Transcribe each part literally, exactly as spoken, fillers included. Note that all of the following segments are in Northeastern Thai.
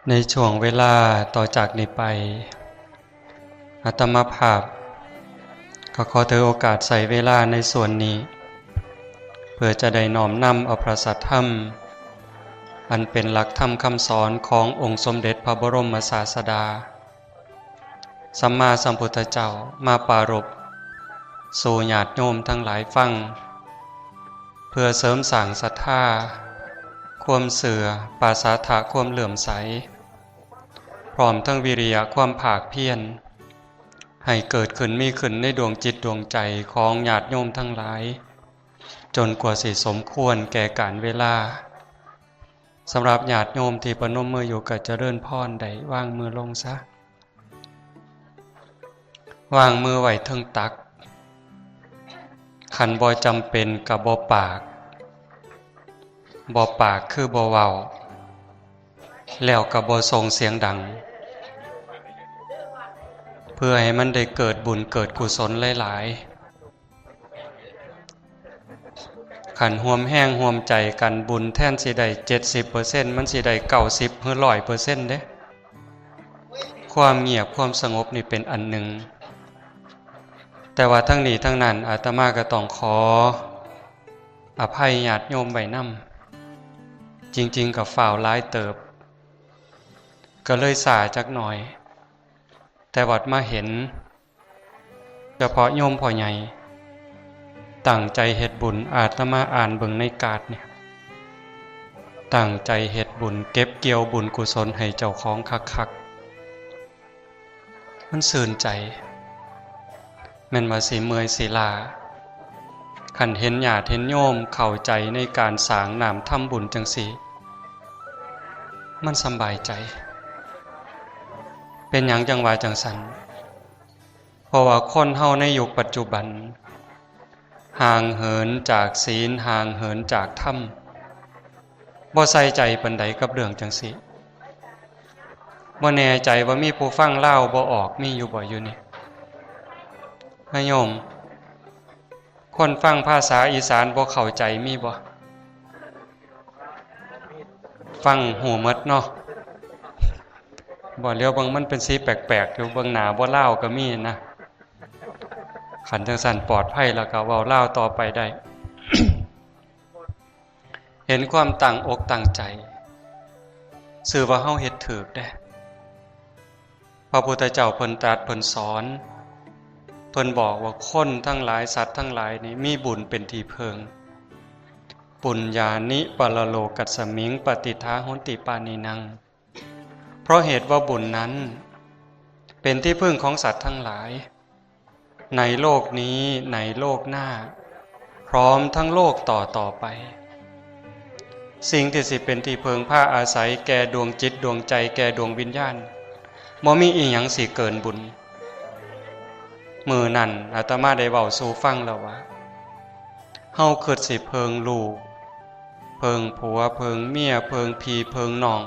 ในช่วงเวลาต่อจากนี้ไป อาตมาภาพก็ขอถือโอกาสใช้เวลาในส่วนนี้ เพื่อจะได้น้อมนำเอาพระสัทธรรม อันเป็นหลักธรรมคำสอนขององค์สมเด็จพระบรมศาสดา สัมมาสัมพุทธเจ้ามาปรารภสู่ญาติโยมทั้งหลายฟัง เพื่อเสริมสร้างศรัทธา ความเชื่อ ปราศจากความเลื่อมใส พร้อมทั้งวิริยะความภาคเพียร ให้เกิดขึ้นมีขึ้นในดวงจิตดวงใจของญาติโยมทั้งหลาย จนกว่าสิสมควรแก่กาลเวลา สำหรับญาติโยมที่ประนมมืออยู่ก็เจริญพร ได้วางมือลงซะ วางมือไว้เทิงตัก คันบ่จำเป็นก็บ่ปาก บ่ปากคือบ่เว้า แล้วก็บ่ส่งเสียงดัง เพื่อให้มันได้เกิดบุญเกิดกุศลหลายๆ คันร่วมแรงร่วมใจกัน บุญแทนสิได้เจ็ดสิบเปอร์เซ็นต์ มันสิได้เก้าสิบหรือร้อยเปอร์เซ็นต์เด้ ความเงียบความสงบนี่เป็นอันหนึ่ง แต่ว่าทั้งนี้ทั้งนั้นอาตมาก็ต้องขออภัยญาติโยมไว้นำ จริงๆ ก็ฟ้าวหลายเติบ ก็เลยช้าจักหน่อย แต่บัดมาเห็น เฉพาะโยมพ่อใหญ่ ตั้งใจเฮ็ดบุญ อาตมาอ่านเบิ่งในการ์ดเนี่ย ตั้งใจเฮ็ดบุญ เก็บเกี่ยวบุญกุศลให้เจ้าของคักๆ มันชื่นใจ แม่นว่าสิเมื่อยสิล้า คันเห็นญาติเห็นโยมเข้าใจในการสร้างน้ำทำบุญจั่งซี้ มันสำบายใจ เป็นหยังจั่งว่าจั่งซั้น เพราะว่าคนเฮาในยุคปัจจุบัน ห่างเหินจากศีล ห่างเหินจากธรรม บ่ใส่ใจปานใดกับเรื่องจั่งซี้ บ่แน่ใจว่ามีผู้ฟังลาวบ่ออก มีอยู่บ่อยู่นี่ นะโยม คนฟังภาษาอีสานบ่เข้าใจมีบ่ ฟังฮู้หมดเนาะ บ่ เหลียวเบิ่งมันเป็นสีแปลกๆ อยู่ เบิ่งหน้าบ่ลาวก็มีนะ คันจั่งซั้นปลอดภัยแล้วก็เว้าลาวต่อไปได้ เห็นความตั้งอกตั้งใจ ซื่อว่าเฮาเฮ็ดถูกเด้ พระพุทธเจ้าเพิ่นตรัสเพิ่นสอน เพิ่นบอกว่าคนทั้งหลาย สัตว์ทั้งหลายนี่มีบุญเป็นที่เพิ่ง ปุญญานิปรโลกัสมิง ปฏิฏฐาโหนติปานินัง เพราะเหตุว่าบุญนั้น เป็นที่พึ่งของสัตว์ทั้งหลาย ในโลกนี้ ในโลกหน้า พร้อมทั้งโลกต่อต่อไป สิ่งที่สิเป็นที่เพิ่งพาอาศัยแก่ดวงจิตดวงใจ แก่ดวงวิญญาณ บ่มีอีหยังสิเกินบุญ มื้อนั้นอาตมาได้เว้าสู่ฟังแล้วว่า เฮาคิดสิเพิ่งลูก เพิ่งผัว เพิ่งเมีย เพิ่งพี่ เพิ่งน้อง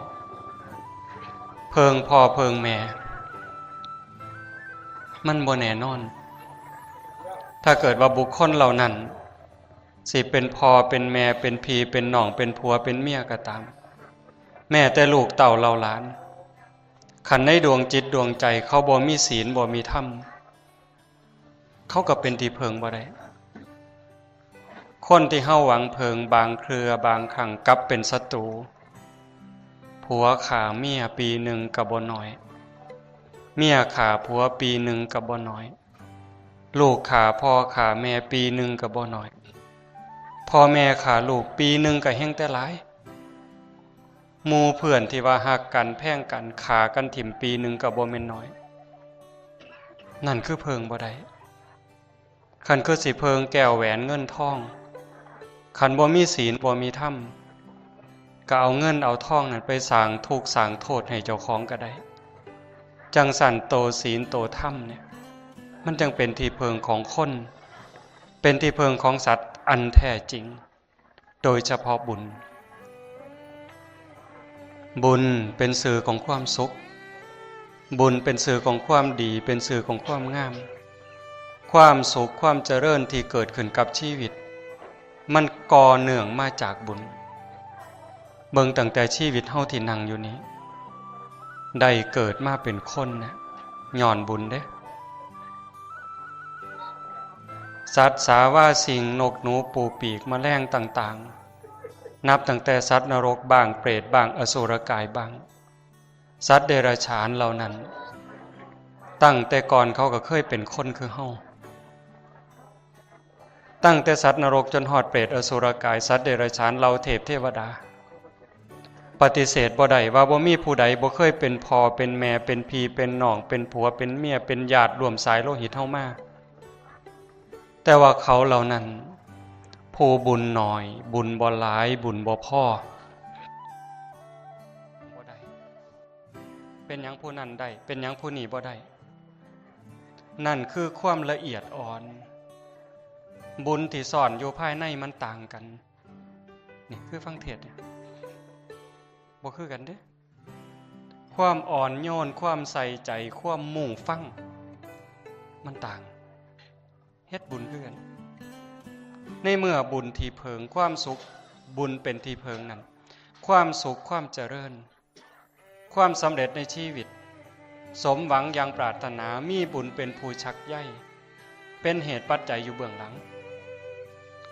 เพิ่งพ่อ เพิ่งแม่ มันบ่แน่นอน ถ้าเกิดว่าบุคคลเหล่านั้น สิเป็นพ่อ เป็นแม่ เป็นพี่ เป็นน้อง เป็นผัว เป็นเมียก็ตาม แม้แต่ลูกเต้าเหล่าหลาน คันในดวงจิตดวงใจเขาบ่มีศีล บ่มีธรรม เขาก็เป็นที่เพิ่งบ่ได้ คนที่เฮาหวังเพิ่ง บางเทื่อบางครั้งกลับเป็นศัตรู ผัวฆ่าเมียปีหนึ่งก็บ่น้อย เมียฆ่าผัวปีหนึ่งก็บ่น้อย ลูกฆ่าพ่อฆ่าแม่ปีหนึ่งก็บ่น้อย พ่อแม่ฆ่าลูกปีหนึ่งก็แฮงแต่หลาย หมู่เพื่อนที่ว่าฮักกันแพงกันฆ่ากันถิ่มปีหนึ่งก็บ่แม่นน้อย นั่นคือเพิ่งบ่ได้ คันคือสิเพิ่งแก้วแหวนเงินทอง คันบ่มีศีลบ่มีธรรม ก็เอาเงินเอาทองนั้นไปสร้างทุกข์สร้างโทษให้เจ้าของก็ได้ จั่งซั้นโตศีลโตธรรมเนี่ย มันจั่งเป็นที่เพิ่งของคน เป็นที่เพิ่งของสัตว์อันแท้จริง โดยเฉพาะบุญ บุญเป็นชื่อของความสุข บุญเป็นชื่อของความดี เป็นชื่อของความงาม ความสุขความเจริญที่เกิดขึ้นกับชีวิต มันก่อเนื่องมาจากบุญ เบิ่งตั้งแต่ชีวิตเฮาที่นั่งอยู่นี้ ได้เกิดมาเป็นคนนะ ย้อนบุญเด้ สัตว์สาว่าสิ่ง นกหนูปูปีก แมลงต่างๆ นับตั้งแต่สัตว์นรกบ้าง เปรตบ้าง อสุรกายบ้าง สัตว์เดรัจฉานเหล่านั้น ตั้งแต่ก่อนเขาก็เคยเป็นคนคือเฮา ตั้งแต่สัตว์นรกจนฮอดเปรต อสุรกาย สัตว์เดรัจฉาน เหล่าเทพเทวดา ปฏิเสธบ่ได้ว่าบ่มีผู้ใดบ่เคยเป็นพ่อเป็นแม่ เป็นพี่เป็นน้อง เป็นผัวเป็นเมีย เป็นญาติร่วมสายโลหิตเฮามา แต่ว่าเขาเหล่านั้น ผู้บุญน้อย บุญบ่หลาย บุญบ่พอ บ่ได้ เป็นหยังผู้นั้นได้ เป็นหยังผู้นี้บ่ได้ นั่นคือความละเอียดอ่อน บุญที่ซ่อนอยู่ภายในมันต่างกัน นี่คือฟังเทศน์เนี่ย บ่คือกันเด้ ความอ่อนโยน ความใส่ใจ ความมุ่งฟัง มันต่าง เฮ็ดบุญคือกัน ในเมื่อบุญที่เพิง ความสุข บุญเป็นที่เพิงนั้น ความสุข ความเจริญ ความสำเร็จในชีวิต สมหวังอย่างปรารถนา มีบุญเป็นผู้ชักใย เป็นเหตุปัจจัยอยู่เบื้องหลัง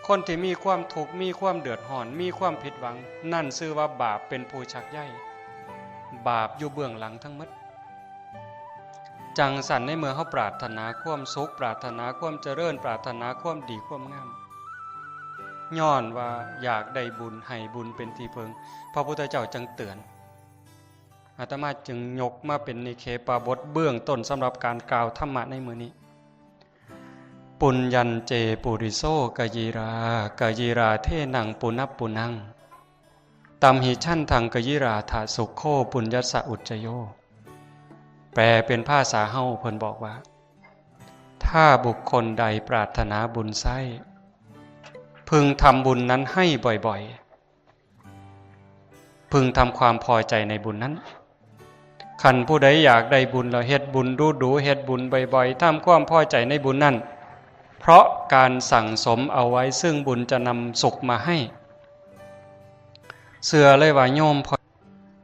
คนที่มีความทุกข์ มีความเดือดร้อน มีความผิดหวัง นั่นชื่อว่าบาปเป็นผู้ชักใย บาปอยู่เบื้องหลังทั้งหมด จังซั่นในเมื่อเฮาปรารถนาความสุข ปรารถนาความเจริญ ปรารถนาความดีความงาม ย้อนว่าอยากได้บุญ ให้บุญเป็นที่เพิง พระพุทธเจ้าจึงเตือน อาตมาจึงยกมาเป็นนิเคปบทเบื้องต้นสำหรับการกล่าวธรรมะในมื้อนี้ ปุญญัญเจปุริโสกยีรา กยีราเทนังปุนัปปุนัง ตัมหิชันทังกยีราถะสุขโขปุญญัสสะอุจจโย แปลเป็นภาษาเฮาเพิ่นบอกว่า ถ้าบุคคลใดปรารถนาบุญใช้ พึงทำบุญนั้นให้บ่อยๆ พึงทำความพอใจในบุญนั้น คันผู้ใดอยากได้บุญแล้วเฮ็ดบุญดูๆ เฮ็ดบุญบ่อยๆ ทำความพอใจในบุญนั้น เพราะการสั่งสมเอาไว้ซึ่งบุญจะนำสุขมาให้ เชื่อเลยว่าโยมพ่อ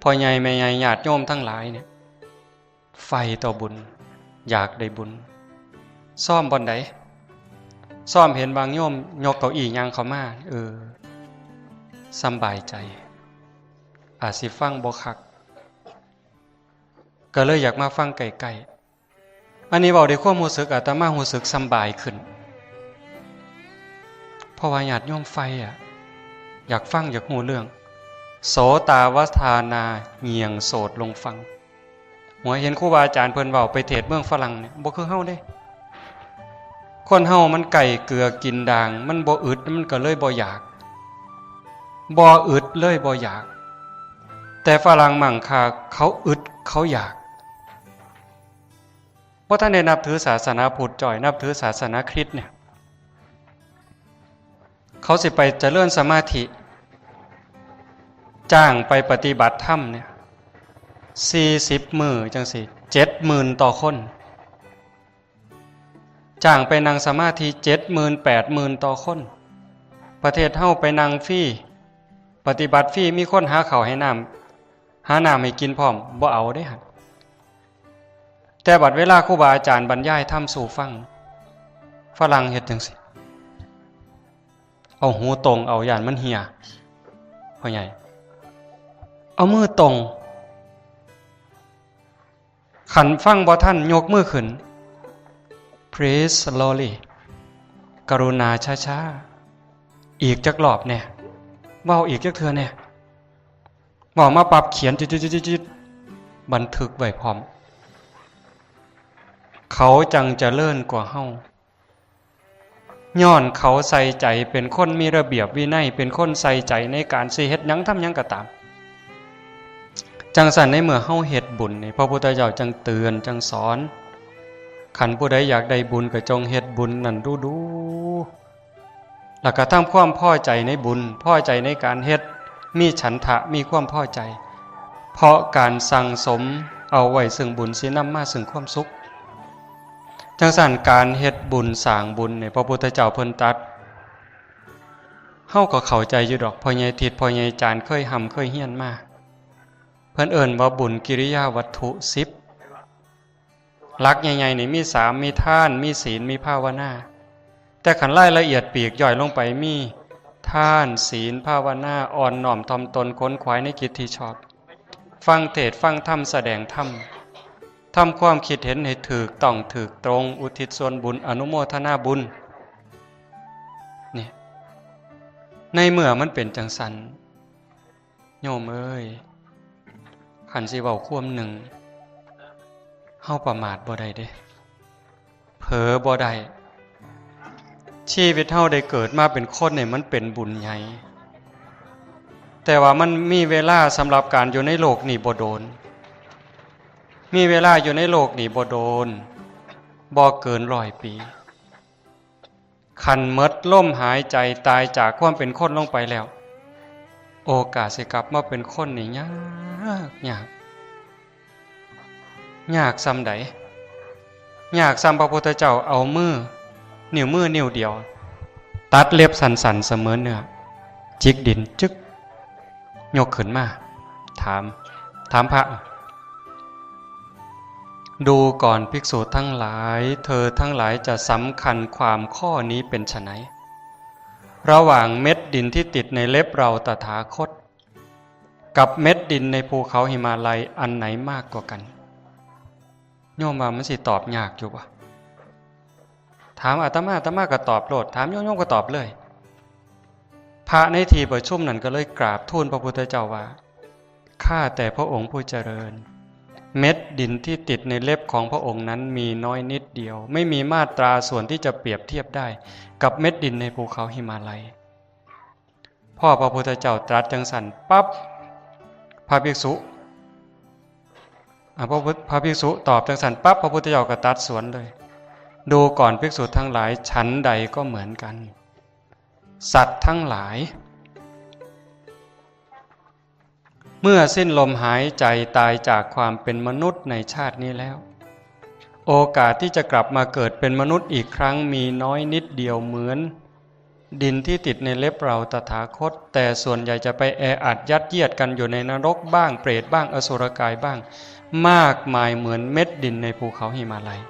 พ่อใหญ่แม่ใหญ่ญาติโยมทั้งหลายเนี่ย ใฝ่ต่อบุญ อยากได้บุญ ซ่อมบ่อนใด ซ่อมเห็นบางโยมยกเก้าอี้ย่างเข้ามา เออ สำบายใจ อาจสิฟังบ่คัก ก็เลยอยากมาฟังใกล้ๆ อันนี้เว้าด้วยความรู้สึก อาตมารู้สึกสำบายขึ้น เพราะว่าญาติโยมใฝ่อะ อยากฟัง อยากรู้เรื่อง โสตาวัทานา เงี่ยงโสดลงฟัง หัวเห็นครูบาอาจารย์เพิ่นเว้าไปเทศน์เมืองฝรั่งเนี่ย บ่คือเฮาเด้ คนเฮามันใกล้เกลือกินด่าง มันบ่อึด มันก็เลยบ่อยาก บ่อึดเลยบ่อยาก แต่ฝรั่งมั่งค่า เขาอึด เขาอยาก บ่ทันได้นับถือศาสนาพุทธจ้อย นับถือศาสนาคริสต์เนี่ย เขาสิไปเจริญสมาธิ จ้างไปปฏิบัติธรรมเนี่ย สี่สิบมื้อจังซี้ เจ็ดหมื่นต่อคน จ้างไปนั่งสมาธิ เจ็ดหมื่น แปดหมื่นต่อคน ประเทศเฮาไปนั่งฟรี ปฏิบัติฟรี มีคนหาข้าวให้น้ำ หาน้ำให้กินพร้อม บ่เอาเด้หั่น แต่บัดเวลาครูบาอาจารย์บรรยายธรรมสู่ฟัง ฝรั่งเฮ็ดจังซี้ เอาหูตรงเอา ย่านมันเหี่ย พ่อใหญ่ เอามือตรง คันฟังบ่ทันยกมือขึ้น Please slowly กรุณาช้าๆ อีกจักรอบแน่ เว้าอีกจักเทื่อแน่ เว้ามาปั๊บเขียนจุดๆๆๆ บันทึกไว้พร้อม เขาจังเจริญกว่าเฮา ย้อนเขาใส่ใจ เป็นคนมีระเบียบวินัย เป็นคนใส่ใจในการสิเฮ็ดหยังทำหยังก็ตาม จังซั่นในเมื่อเฮาเฮ็ดบุญนี่ พระพุทธเจ้าจังเตือนจังสอน คันผู้ใดอยากได้บุญก็จงเฮ็ดบุญนั่นดูๆ แล้วก็ทำความพอใจในบุญ พอใจในการเฮ็ด มีฉันทะ มีความพอใจ เพราะการสั่งสมเอาไว้ซึ่งบุญสินำมาซึ่งความสุข จังซั่นการเฮ็ดบุญสร้างบุญเนี่ย พระพุทธเจ้าเพิ่นตรัส เฮาก็เข้าใจอยู่ดอก พ่อใหญ่ทิด พ่อใหญ่จารย์เคยร่ำเคยเรียนมา เพิ่นเอิ้นว่าบุญกิริยาวัตถุสิบ หลักใหญ่ๆนี่มีสาม มีทาน มีศีล มีภาวนา แต่คันรายละเอียดปลีกย่อยลงไปมี ทาน ศีล ภาวนา อ่อนน้อมถ่อมตน ขนขวายในกิจที่ชอบ ฟังเทศน์ ฟังธรรม แสดงธรรม ทำความคิดเห็นให้ถูกต้องถูกตรง อุทิศส่วนบุญ อนุโมทนาบุญ เนี่ย ในเมื่อมันเป็นจั่งซั้น โยมเอ้ย คันสิเว้าความหนึ่ง เฮาประมาทบ่ได้เด้ เผลอบ่ได้ ชีวิตเฮาได้เกิดมาเป็นคนเนี่ยมันเป็นบุญใหญ่ แต่ว่ามันมีเวลาสำหรับการอยู่ในโลกนี่บ่โดน มีเวลาอยู่ในโลกนี่บ่โดน บ่เกินร้อยปี คันหมดลมหายใจตายจากความเป็นคนลงไปแล้ว โอกาสสิกลับมาเป็นคนนี่ยากยาก ยากส่ำใด ยากส่ำพระพุทธเจ้าเอามือ นิ้วมือนิ้วเดียว ตัดเล็บสั้นๆเสมอเนื้อ จิกดินจึก ยกขึ้นมา ถาม ถามพระ ดูก่อนภิกษุทั้งหลาย เธอทั้งหลายจะสำคัญความข้อนี้เป็นไฉน ระหว่างเม็ดดินที่ติดในเล็บเราตถาคต กับเม็ดดินในภูเขาหิมาลัยอันไหนมากกว่ากัน โยมว่ามันสิตอบยากอยู่บ่ ถามอาตมา อาตมาก็ตอบโลด ถามโยม โยมก็ตอบเลย พระในที่ประชุมนั่นก็เลยกราบทูลพระพุทธเจ้าว่า ข้าแต่พระองค์ผู้เจริญ เม็ดดินที่ติดในเล็บของพระองค์นั้นมีน้อยนิดเดียว ไม่มีมาตราส่วนที่จะเปรียบเทียบได้กับเม็ดดินในภูเขาหิมาลัย พอพระพุทธเจ้าตรัสจั่งซั้นปั๊บ พระภิกษุ อ่ะ พระพุทธ พระภิกษุตอบจั่งซั้นปั๊บ พระพุทธเจ้าก็ตรัสสวนเลย ดูก่อนภิกษุทั้งหลาย ฉันใดก็เหมือนกัน สัตว์ทั้งหลาย เมื่อสิ้นลมหายใจตายจากความเป็นมนุษย์ในชาตินี้แล้ว โอกาสที่จะกลับมาเกิดเป็นมนุษย์อีกครั้งมีน้อยนิดเดียวเหมือน ดินที่ติดในเล็บเราตถาคต แต่ส่วนใหญ่จะไปแออัดยัดเยียดกันอยู่ในนรกบ้าง เปรตบ้าง อสุรกายบ้าง มากมายเหมือนเม็ดดินในภูเขาหิมาลัย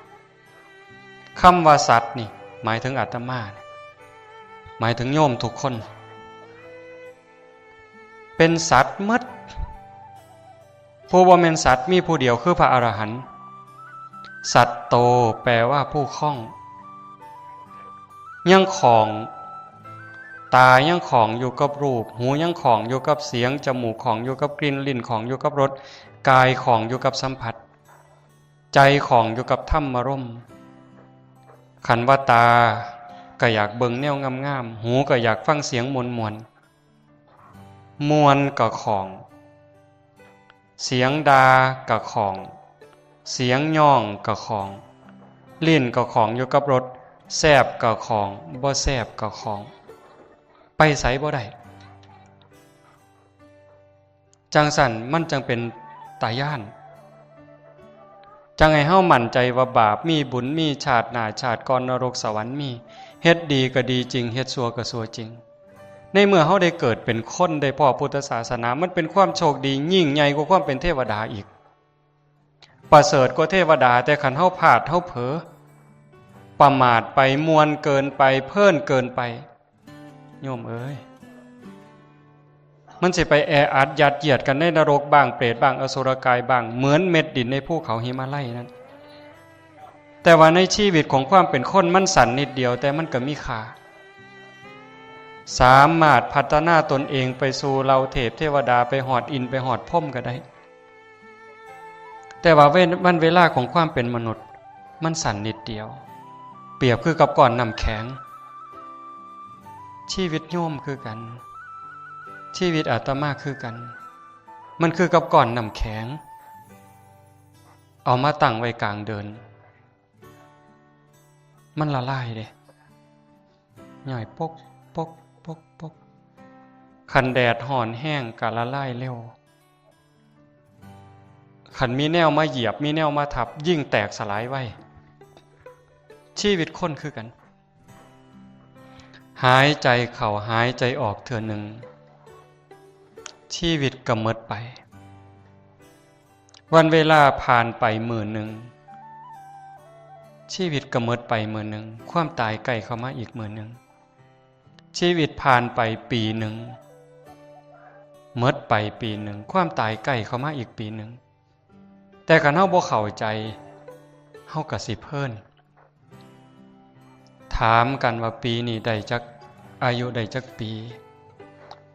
คำว่าสัตว์นี่ หมายถึงอาตมา หมายถึงโยมทุกคน เป็นสัตว์หมด ผู้บ่แม่นสัตว์มีผู้เดียวคือพระอรหันต์ สัตโต แปลว่าผู้ข้อง ยังข้อง ตายังข้องอยู่กับรูป หูยังข้องอยู่กับเสียง จมูกข้องอยู่กับกลิ่น ลิ้นข้องอยู่กับรส กายข้องอยู่กับสัมผัส ใจข้องอยู่กับธรรมารมณ์ คันว่าตาก็อยากเบิ่งแนวงามๆ หูก็อยากฟังเสียงม่วนๆ ม่วนก็ข้อง เสียงด่าก็ข้อง เสียงย้องก็ข้อง ลิ้นก็ข้องอยู่กับรส แซ่บก็ข้อง บ่แซ่บก็ข้อง ไปไสบ่ได้ จั่งซั้นมันจั่งเป็นตาย้าน จั่งให้เฮามั่นใจว่าบาปมีบุญมี ชาติหน้าชาติก่อนนรกสวรรค์มี เฮ็ดดีก็ดีจริง เฮ็ดชั่วก็ชั่วจริง ในเมื่อเฮาได้เกิดเป็นคนได้พ้อพุทธศาสนา มันเป็นความโชคดียิ่งใหญ่กว่าความเป็นเทวดาอีก ประเสริฐกว่าเทวดา แต่คันเฮาพลาดเฮาเผลอ ประมาทไป ม่วนเกินไป เพลินเกินไป โยมเอ้ย มันสิไปแออัดยัดเยียดกันในนรกบ้าง เปรตบ้าง อสุรกายบ้าง เหมือนเม็ดดินในภูเขาหิมาลัยนั่น แต่ว่าในชีวิตของความเป็นคนมันสั้นนิดเดียว แต่มันก็มีค่า สามารถพัฒนาตนเองไปสู่เหล่าเทพเทวดา ไปฮอดอินทร์ไปฮอดพรหมก็ได้ แต่ว่าเว้น วันเวลาของความเป็นมนุษย์ มันสั้นนิดเดียว เปรียบคือกับก้อนน้ำแข็ง ชีวิตโยมคือกัน ชีวิตอาตมาคือกัน มันคือกับก้อนน้ำแข็ง เอามาตั้งไว้กลางเดิน มันละลายเด้ ย่อยปก ปก ปก ปก คันแดดฮ้อนแฮงก็ละลายเร็ว คันมีแนวมาเหยียบ มีแนวมาทับ ยิ่งแตกสลายไว ชีวิตคนคือกัน หายใจเข้าหายใจออกเทื่อหนึ่ง ชีวิตก็หมดไป วันเวลาผ่านไปมื้อหนึ่ง ชีวิตก็หมดไปมื้อหนึ่ง ความตายใกล้เข้ามาอีกมื้อหนึ่ง ชีวิตผ่านไปปีหนึ่ง หมดไปปีหนึ่ง ความตายใกล้เข้ามาอีกปีหนึ่ง แต่คันเฮาบ่เข้าใจ เฮาก็สิเพลิน ถามกันว่าปีนี้ได้จัก อายุได้จักปี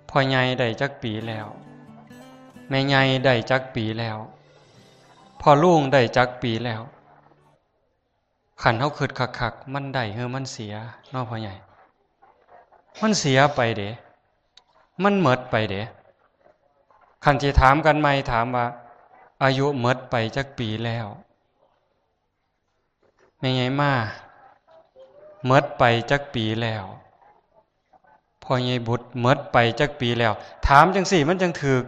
พ่อใหญ่ได้จักปีแล้ว แม่ใหญ่ได้จักปีแล้ว พ่อลุงได้จักปีแล้ว คันเฮาคิดคักๆ มันได้หรือมันเสียเนาะพ่อใหญ่ มันเสียไปเด้ มันหมดไปเด้ คันสิถามกันใหม่ ถามว่า อายุหมดไปจักปีแล้ว แม่ใหญ่มา หมดไปจักปีแล้ว พ่อใหญ่บุตร หมดไปจักปีแล้ว ถามจังซี่มันจังถืก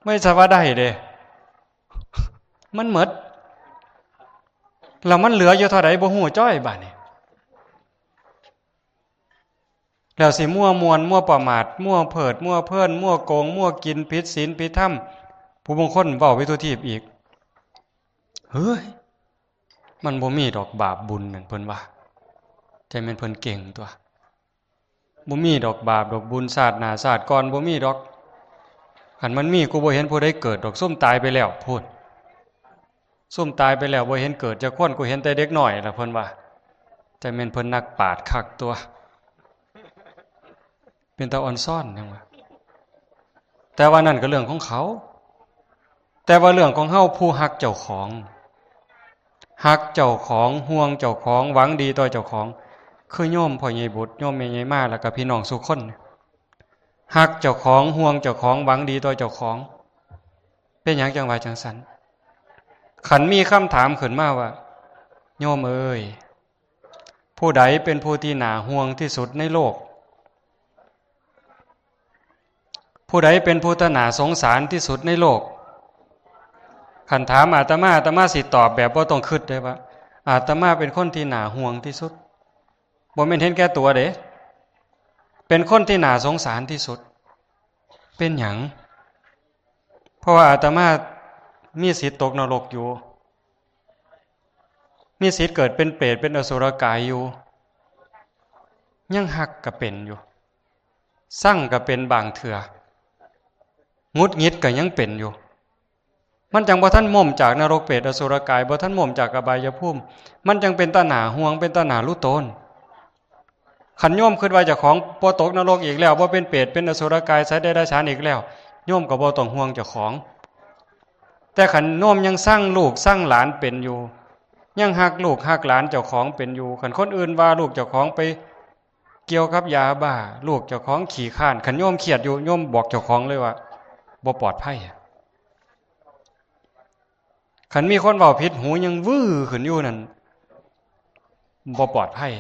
ไม่ใช่ว่าได้เด้ มันหมด แล้วมันเหลืออยู่เท่าใดบ่ฮู้จ้อยบาดนี้ แล้วสิมั่วม่วน มั่วประมาท มั่วเพลิด มั่วเพลิน มั่วโกง มั่วกิน ผิดศีล ผิดธรรม ผู้บางคนเว้าไปทั่วทีปอีก เฮ้ย มันบ่มีดอกบาปบุญนั่น เพิ่นว่า แต่แม่นเพิ่นเก่งตั๊ว บ่มีดอกบาปดอกบุญ ชาติหน้าชาติก่อนบ่มีดอก คันมันมี กูบ่เห็นผู้ใดเกิดดอก ซุมตายไปแล้วพู้น ซุมตายไปแล้วบ่เห็นเกิดจักคน กูเห็นแต่เด็กน้อยล่ะ เพิ่นว่า แต่แม่นเพิ่นนักปราชญ์คักตั๊ว เป็นตาอ่อนซ้อนหยังวะ แต่ว่านั่นก็เรื่องของเขา แต่ว่าเรื่องของเฮา ผู้ฮักเจ้าของ ฮักเจ้าของ ห่วงเจ้าของ หวังดีต่อเจ้าของ คือโยมพ่อใหญ่บุตร โยมแม่ใหญ่มา แล้วก็พี่น้องซุคน ฮักเจ้าของ ห่วงเจ้าของ หวังดีต่อเจ้าของ เป็นหยังจังว่าจังซั่น คันมีคำถามขึ้นมาว่า โยมเอ้ย ผู้ใดเป็นผู้ที่น่าห่วงที่สุดในโลก ผู้ใดเป็นผู้ที่น่าสงสารที่สุดในโลก คันถามอาตมา อาตมาสิตอบแบบบ่ต้องคิดเลยว่า อาตมาเป็นคนที่น่าห่วงที่สุด บ่แม่นเห็นแก่ตัวเด้ เป็นคนที่น่าสงสารที่สุด เป็นหยัง เพราะว่าอาตมามีสิทธิ์ตกนรกอยู่ มีสิทธิ์เกิดเป็นเปรตเป็นอสุรกายอยู่ ยังฮักก็เป็นอยู่ ซังก็เป็นบางเทื่อ หงุดหงิดก็ยังเป็นอยู่ มันจังบ่ทันม่มจากนรกเปรตอสุรกาย บ่ทันม่มจากอบายภูมิ มันจังเป็นตาหน้าห่วง เป็นตาหน้ารู้ตน คันโยมคิดว่าเจ้าของบ่ตกนรกอีกแล้ว บ่เป็นเปรตเป็นอสุรกายสัตว์เดรัจฉานอีกแล้ว โยมก็บ่ต้องห่วงเจ้าของ แต่คันโยมยังซังลูกซังหลานเป็นอยู่ ยังฮักลูกฮักหลานเจ้าของเป็นอยู่ คันคนอื่นว่าลูกเจ้าของไปเกี่ยวกับยาบ้า ลูกเจ้าของขี้คร้าน คันโยมเครียดอยู่ โยมบอกเจ้าของเลยว่า บ่ปลอดภัย คันมีคนเว้าผิดหูยังวื้อขึ้นอยู่นั่น บ่ปลอดภัย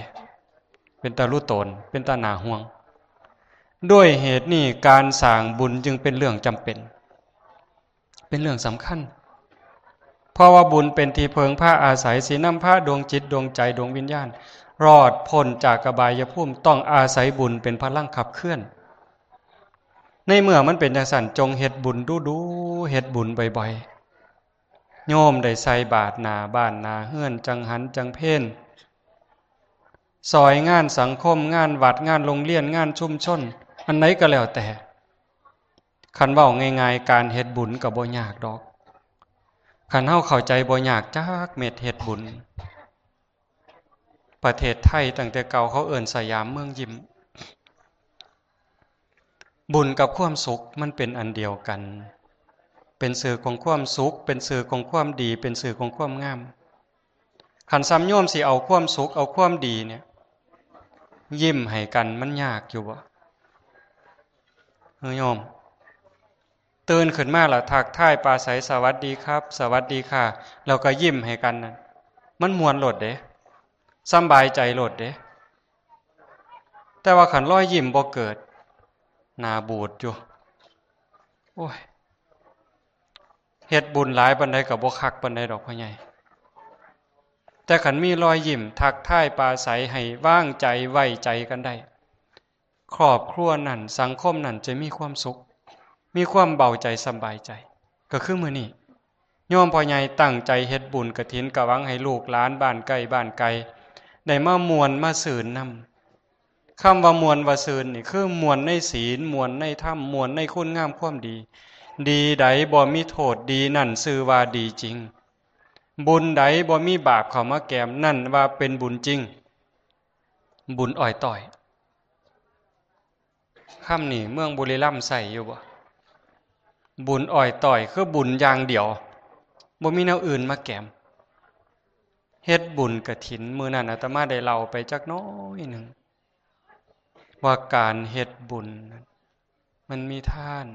เป็นตารู้ตน เป็นตาหน้าห่วง ด้วยเหตุนี้การสร้างบุญจึงเป็นเรื่องจำเป็น เป็นเรื่องสำคัญ เพราะว่าบุญเป็นที่เพิ่งพาอาศัย สินำพาดวงจิตดวงใจดวงวิญญาณ รอดพ้นจากอบายภูมิ ต้องอาศัยบุญเป็นพลังขับเคลื่อน ในเมื่อมันเป็นจังซั่น จงเฮ็ดบุญดูๆ เฮ็ดบุญบ่อยๆ โยมได้ใส่บาตรหน้าบ้านหน้าเฮือน จังหันจังเพล ซอยงานสังคม งานวัด งานโรงเรียน งานชุมชน อันใดก็แล้วแต่ คันเว้าง่ายๆ การเฮ็ดบุญก็บ่ยากดอก คันเฮาเข้าใจบ่ยากจักเม็ดเฮ็ดบุญ ประเทศไทยตั้งแต่เก่าเขาเอิ้นสยามเมืองยิ้ม บุญกับความสุขมันเป็นอันเดียวกัน เป็นชื่อของความสุข เป็นชื่อของความดี เป็นชื่อของความงาม คันซ้ำโยมสิเอาความสุข เอาความดีเนี่ย ยิ้มให้กันมันยากอยู่บ่ เออโยม ตื่นขึ้นมาแล้วทักทายปราศรัย สวัสดีครับ สวัสดีค่ะ แล้วก็ยิ้มให้กันนั่น มันม่วนโลดเด้ สำบายใจโลดเด้ แต่ว่าคันรอยยิ้มบ่เกิด หน้าบูดอยู่ โอ้ย เฮ็ดบุญหลายปานใดก็บ่คักปานใดดอกพ่อใหญ่ แต่คันมีรอยยิ้มทักทายปราศรัยให้วางใจไว้ใจกันได้ ครอบครัวนั้น สังคมนั้นจะมีความสุข มีความเบาใจสำบายใจ ก็คือมื้อนี้ โยมพ่อใหญ่ตั้งใจเฮ็ดบุญกฐิน กะหวังให้ลูกหลานบ้านใกล้บ้านไกล ได้มาม่วนมาซื่นนำ คำว่าม่วนว่าซื่นนี่ คือม่วนในศีล ม่วนในธรรม ม่วนในคุณงามความดี ดีใดบ่มีโทษ ดีนั่นชื่อว่าดีจริง บุญใดบ่มีบาปเข้ามาแกม นั่นว่าเป็นบุญจริง บุญอ้อยต้อย คำนี้เมืองบุรีรัมย์ใช้อยู่บ่ บุญอ้อยต้อย คือบุญอย่างเดียว บ่มีแนวอื่นมาแกม เฮ็ดบุญกฐิน มื้อนั้นอาตมาได้เล่าไปจักน้อยหนึ่ง ว่าการเฮ็ดบุญนั้น มันมีทาน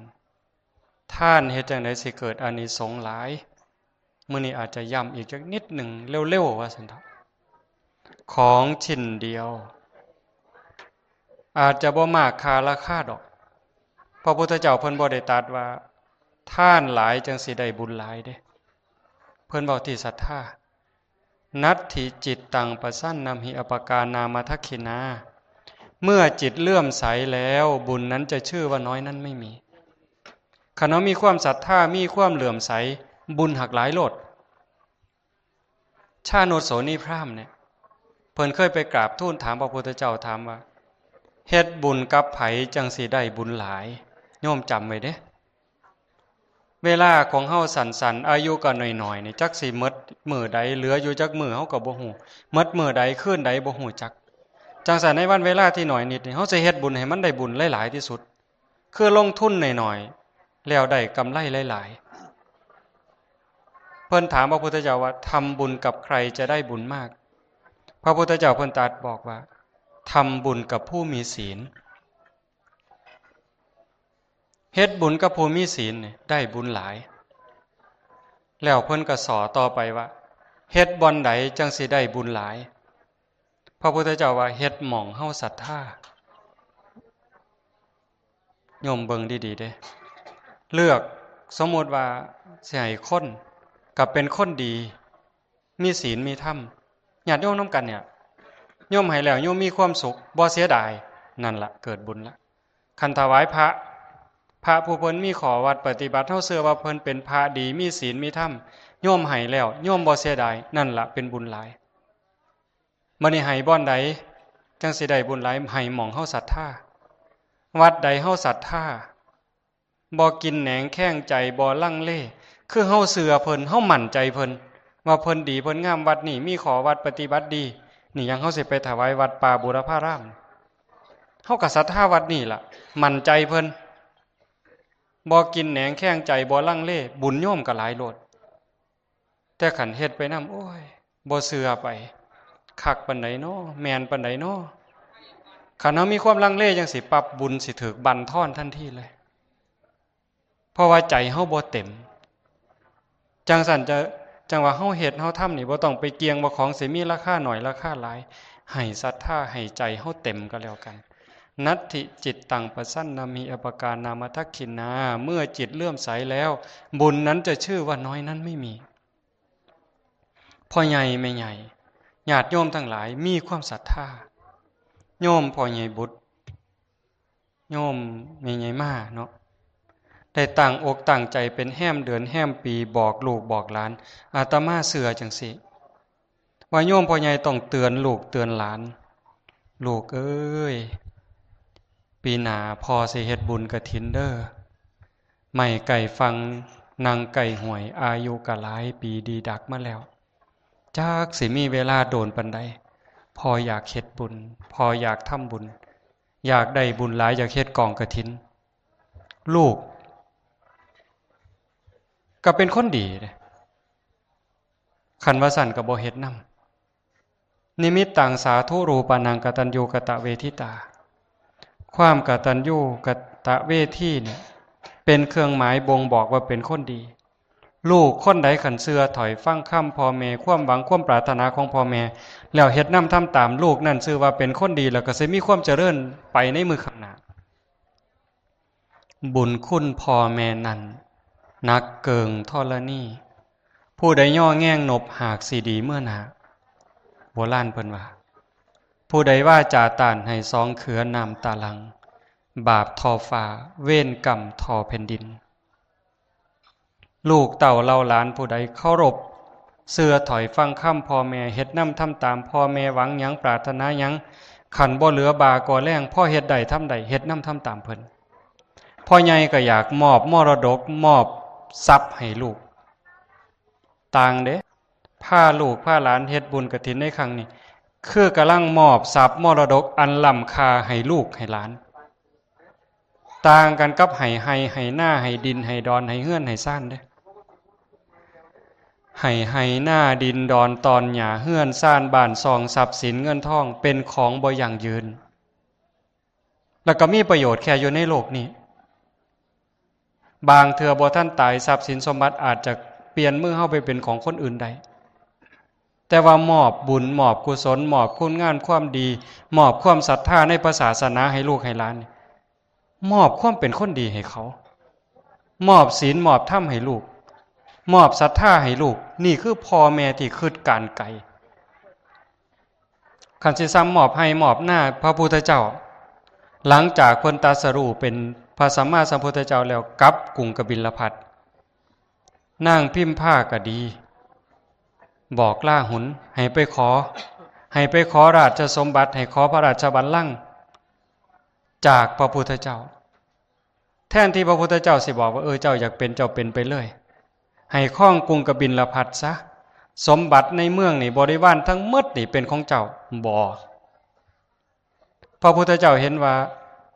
ทานเฮ็ดจั่งใดสิเกิดอานิสงส์หลาย มื้อนี้อาจจะย้ำอีกจักนิดหนึ่งเร็วๆ ว่าซั่นเถาะ ของชิ้นเดียว อาจจะบ่มากค่าราคาดอก พระพุทธเจ้าเพิ่นบ่ได้ตรัสว่า ทานหลายจั่งสิได้บุญหลายเด้ เพิ่นเว้าที่ศรัทธา นัตถิจิตตังปสันนัมหิ อปการนามทักขิณา เมื่อจิตเลื่อมใสแล้ว บุญนั้นจะชื่อว่าน้อยนั้นไม่มี คันเฮามีความศรัทธา มีความเลื่อมใส บุญหักหลายโลด ชาโนชโสนีพราหมณ์เนี่ย เพิ่นเคยไปกราบทูลถามพระพุทธเจ้า ถามว่า เฮ็ดบุญกับไผจั่งสิได้บุญหลาย โยมจำไว้เด้ เวลาของเฮาสั้นๆ อายุก็น้อยๆ นี่ จักสิหมดมื้อใด เหลืออยู่จักมื้อเฮาก็บ่ฮู้ หมดมื้อใด คืนใดบ่ฮู้จัก จั่งซั้นในวันเวลาที่น้อยนิดนี่ เฮาสิเฮ็ดบุญให้มันได้บุญหลายๆ ที่สุด คือลงทุนน้อยๆ แล้วได้กำไรหลายๆ เพิ่นถามพระพุทธเจ้าว่า ทำบุญกับใครจะได้บุญมาก พระพุทธเจ้าเพิ่นตรัสบอกว่า ทำบุญกับผู้มีศีล เฮ็ดบุญกับผู้มีศีลนี่ได้บุญหลาย แล้วเพิ่นก็สอต่อไปว่า เฮ็ดบ่อนใดจั่งสิได้บุญหลาย พระพุทธเจ้าว่า เฮ็ดหม่องเฮาศรัทธา โยมเบิ่งดีๆ เด้ เลือก สมมุติว่าสิให้คน ก็เป็นคนดี มีศีลมีธรรม ญาติโยมนำกันเนี่ย โยมให้แล้วโยมมีความสุข บ่เสียดาย นั่นละเกิดบุญละ คันถวายพระ พระผู้เพิ่นมีข้อวัดปฏิบัติ เฮาเชื่อว่าเพิ่นเป็นพระดี มีศีลมีธรรม โยมให้แล้ว โยมบ่เสียดาย นั่นละเป็นบุญหลาย บัดนี้ให้บ่อนใด จั่งสิได้บุญหลาย ให้หม่องเฮาศรัทธา วัดใดเฮาศรัทธา บ่กินแหนงแคลงใจ บ่ลังเล คือเฮาเชื่อเพิ่น เฮามั่นใจเพิ่น ว่าเพิ่นดีเพิ่นงาม วัดนี้มีข้อวัดปฏิบัติดี นี่หยังเฮาสิไปถวายวัดป่าบูรพาราม เฮาก็ศรัทธาวัดนี้ล่ะ มั่นใจเพิ่น บ่กินแหนงแคลงใจ บ่ลังเล บุญโยมก็หลายโลด แต่คันเฮ็ดไปนำ โอ้ย บ่เชื่อไป คักปานใดน้อ แม่นปานใดน้อ คันเฮามีความลังเลจั่งซี้ปั๊บ บุญสิถูกบั่นทอนทันทีเลย เพราะว่าใจเฮาบ่เต็ม จั่งซั้นจะ จั่งว่าเฮาเฮ็ดเฮาทำนี่ บ่ต้องไปเกี่ยงว่าของสิมีราคาน้อยราคาหลาย ให้ศรัทธา ให้ใจเฮาเต็มก็แล้วกัน นัตถิจิตตังปสันนัมหิ อปการนามทักขิณา เมื่อจิตเลื่อมใสแล้ว บุญนั้นจะชื่อว่าน้อยนั้นไม่มี พ่อใหญ่แม่ใหญ่ ญาติโยมทั้งหลาย มีความศรัทธา โยมพ่อใหญ่บุตร โยมแม่ใหญ่มาเนาะ ได้ตั้งอกตั้งใจเป็นแฮมเดือนแฮมปี บอกลูกบอกหลาน อาตมาเชื่อจั่งซี้ ว่าโยมพ่อใหญ่ต้องเตือนลูกเตือนหลาน ลูกเอ้ย ปีหน้าพ่อสิเฮ็ดบุญกฐินเด้อ ไม้ใกล้ฝั่ง นั่งใกล้ห้วย อายุก็หลายปีดีดักมาแล้ว จักสิมีเวลาโดนปานใด พ่ออยากเฮ็ดบุญ พ่ออยากทำบุญ อยากได้บุญหลาย อยากเฮ็ดกองกฐิน ลูก ก็เป็นคนดีเด้ คันว่าซั่นก็บ่เฮ็ดนำ นิมิตตังสาธุรูปานังกตัญญูกตเวทิตา ความกตัญญูกตเวทีเนี่ย เป็นเครื่องหมายบ่งบอกว่าเป็นคนดี ลูกคนใดคันเชื่อถ้อยฟังคำพ่อแม่ ความหวังความปรารถนาของพ่อแม่ แล้วเฮ็ดนำทำตาม ลูกนั่นชื่อว่าเป็นคนดี แล้วก็สิมีความเจริญไปในมื้อข้างหน้า บุญคุณพ่อแม่นั้น หนักเกิ่งธรณี ผู้ใดย่อแง่งนบหากสิดีเมื่อหน้า โบราณเพิ่นว่า ผู้ใดวาจาต้านให้สองเขือน้ำตาหลั่ง บาปท่อฟ้า เวรกรรมท่อแผ่นดิน ลูกเต้าเหล่าหลานผู้ใดเคารพเชื่อถอยฟังคำพ่อแม่ เฮ็ดนำทำตามพ่อแม่ หวังหยังปรารถนาหยัง คันบ่เหลือบ่าก่อแรง พอเฮ็ดได้ทำได้ เฮ็ดนำทำตามเพิ่น พ่อใหญ่ก็อยากมอบมรดก มอบทรัพย์ให้ลูก ต่างเด้ พาลูกพาหลานเฮ็ดบุญกฐินในครั้งนี้ คือกำลังมอบทรัพย์มรดกอันล้ำค่าให้ลูกให้หลาน ต่างกันกับให้ไฮ่ให้นา ให้ดินให้ดอน ให้เฮือนให้ซานเด้ ให้ไฮ่นา ดินดอน ตอนหญ้า เฮือนซาน บ้านช่อง ทรัพย์สินเงินทอง เป็นของบ่ยั่งยืน แล้วก็มีประโยชน์แค่อยู่ในโลกนี้ บางเทื่อบ่ทันตาย ทรัพย์สินสมบัติอาจจะเปลี่ยนมือเฮาไปเป็นของคนอื่นได้ แต่ว่ามอบบุญ มอบกุศล มอบคุณงามความดี มอบความศรัทธาในพระศาสนาให้ลูกให้หลานนี่ มอบความเป็นคนดีให้เขา มอบศีล มอบธรรมให้ลูก มอบศรัทธาให้ลูก นี่คือพ่อแม่ที่คิดการไกล คันสิซ้ำมอบไฮ่มอบนา พระพุทธเจ้า หลังจากเพิ่นตรัสรู้เป็นพระสัมมาสัมพุทธเจ้าแล้ว กลับกรุงกบิลพัสดุ์ นางพิมพาก็ดี บอกราหุลให้ไปขอ ให้ไปขอราชสมบัติ ให้ขอพระราชบัลลังก์จากพระพุทธเจ้า แทนที่พระพุทธเจ้าสิบอกว่า เออ เจ้าอยากเป็น เจ้าเป็นไปเลย ให้ครองกรุงกบิลพัสดุ์ซะ สมบัติในเมืองนี่ บริวารทั้งหมดนี่เป็นของเจ้า บ่ พระพุทธเจ้าเห็นว่า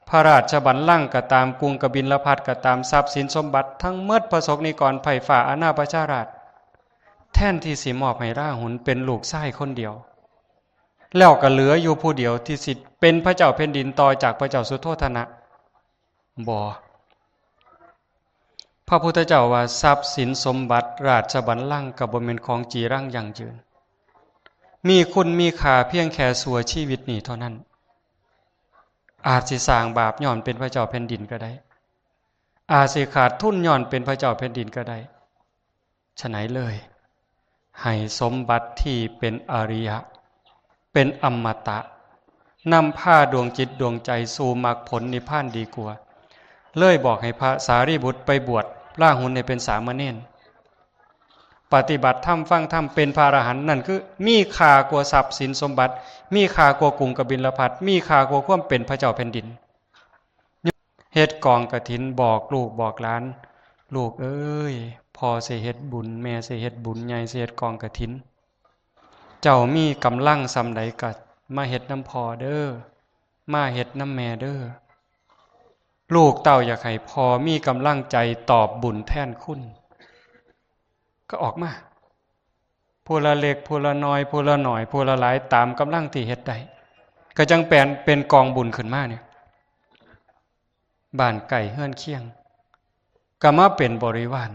พระราชบัลลังก์ก็ตาม กรุงกบิลพัสดุ์ก็ตาม ทรัพย์สินสมบัติทั้งหมด พระสกนิกร ไพร่ฟ้า อาณาประชาราษฎร์ แทนที่สิมอบให้ราหุลเป็นลูกชายคนเดียว แล้วก็เหลืออยู่ผู้เดียวที่สิเป็นพระเจ้าแผ่นดินต่อจากพระเจ้าสุโธทนะ บ่ พระพุทธเจ้าว่า ทรัพย์สินสมบัติราชบัลลังก์ก็บ่แม่นของจีรังยั่งยืน มีคุณมีค่าเพียงแค่ชั่วชีวิตนี้เท่านั้น อาจสิสร้างบาปย้อนเป็นพระเจ้าแผ่นดินก็ได้ อาจสิขาดทุนย้อนเป็นพระเจ้าแผ่นดินก็ได้ ฉะนั้นเลย ให้สมบัติที่เป็นอริยะ เป็นอมตะ นำพาดวงจิตดวงใจสู่มรรคผลนิพพานดีกว่า เลยบอกให้พระสารีบุตรไปบวชราหุลเนี่ยเป็นสามเณร ปฏิบัติธรรมฟังธรรมเป็นพระอรหันต์ นั่นคือมีค่ากว่าทรัพย์สินสมบัติ มีค่ากว่ากรุงกบิลพัสดุ์ มีค่ากว่าความเป็นพระเจ้าแผ่นดิน เฮ็ดกองกฐิน บอกลูกบอกหลาน ลูกเอ้ย พ่อสิเฮ็ดบุญ แม่สิเฮ็ดบุญใหญ่ สิเฮ็ดกองกฐิน เจ้ามีกำลังส่ำใดก็มาเฮ็ดนำพ่อเด้อ มาเฮ็ดนำแม่เด้อ ลูกเต้าอยากให้พ่อมีกำลังใจตอบบุญแทนคุณ ก็ออกมา ผู้ละเล็ก ผู้ละน้อย ผู้ละหน่อย ผู้ละหลาย ตามกำลังที่เฮ็ดได้ ก็จั่งแปลนเป็นกองบุญขึ้นมาเนี่ย บ้านใกล้เฮือนเคียง ก็มาเป็นบริวาร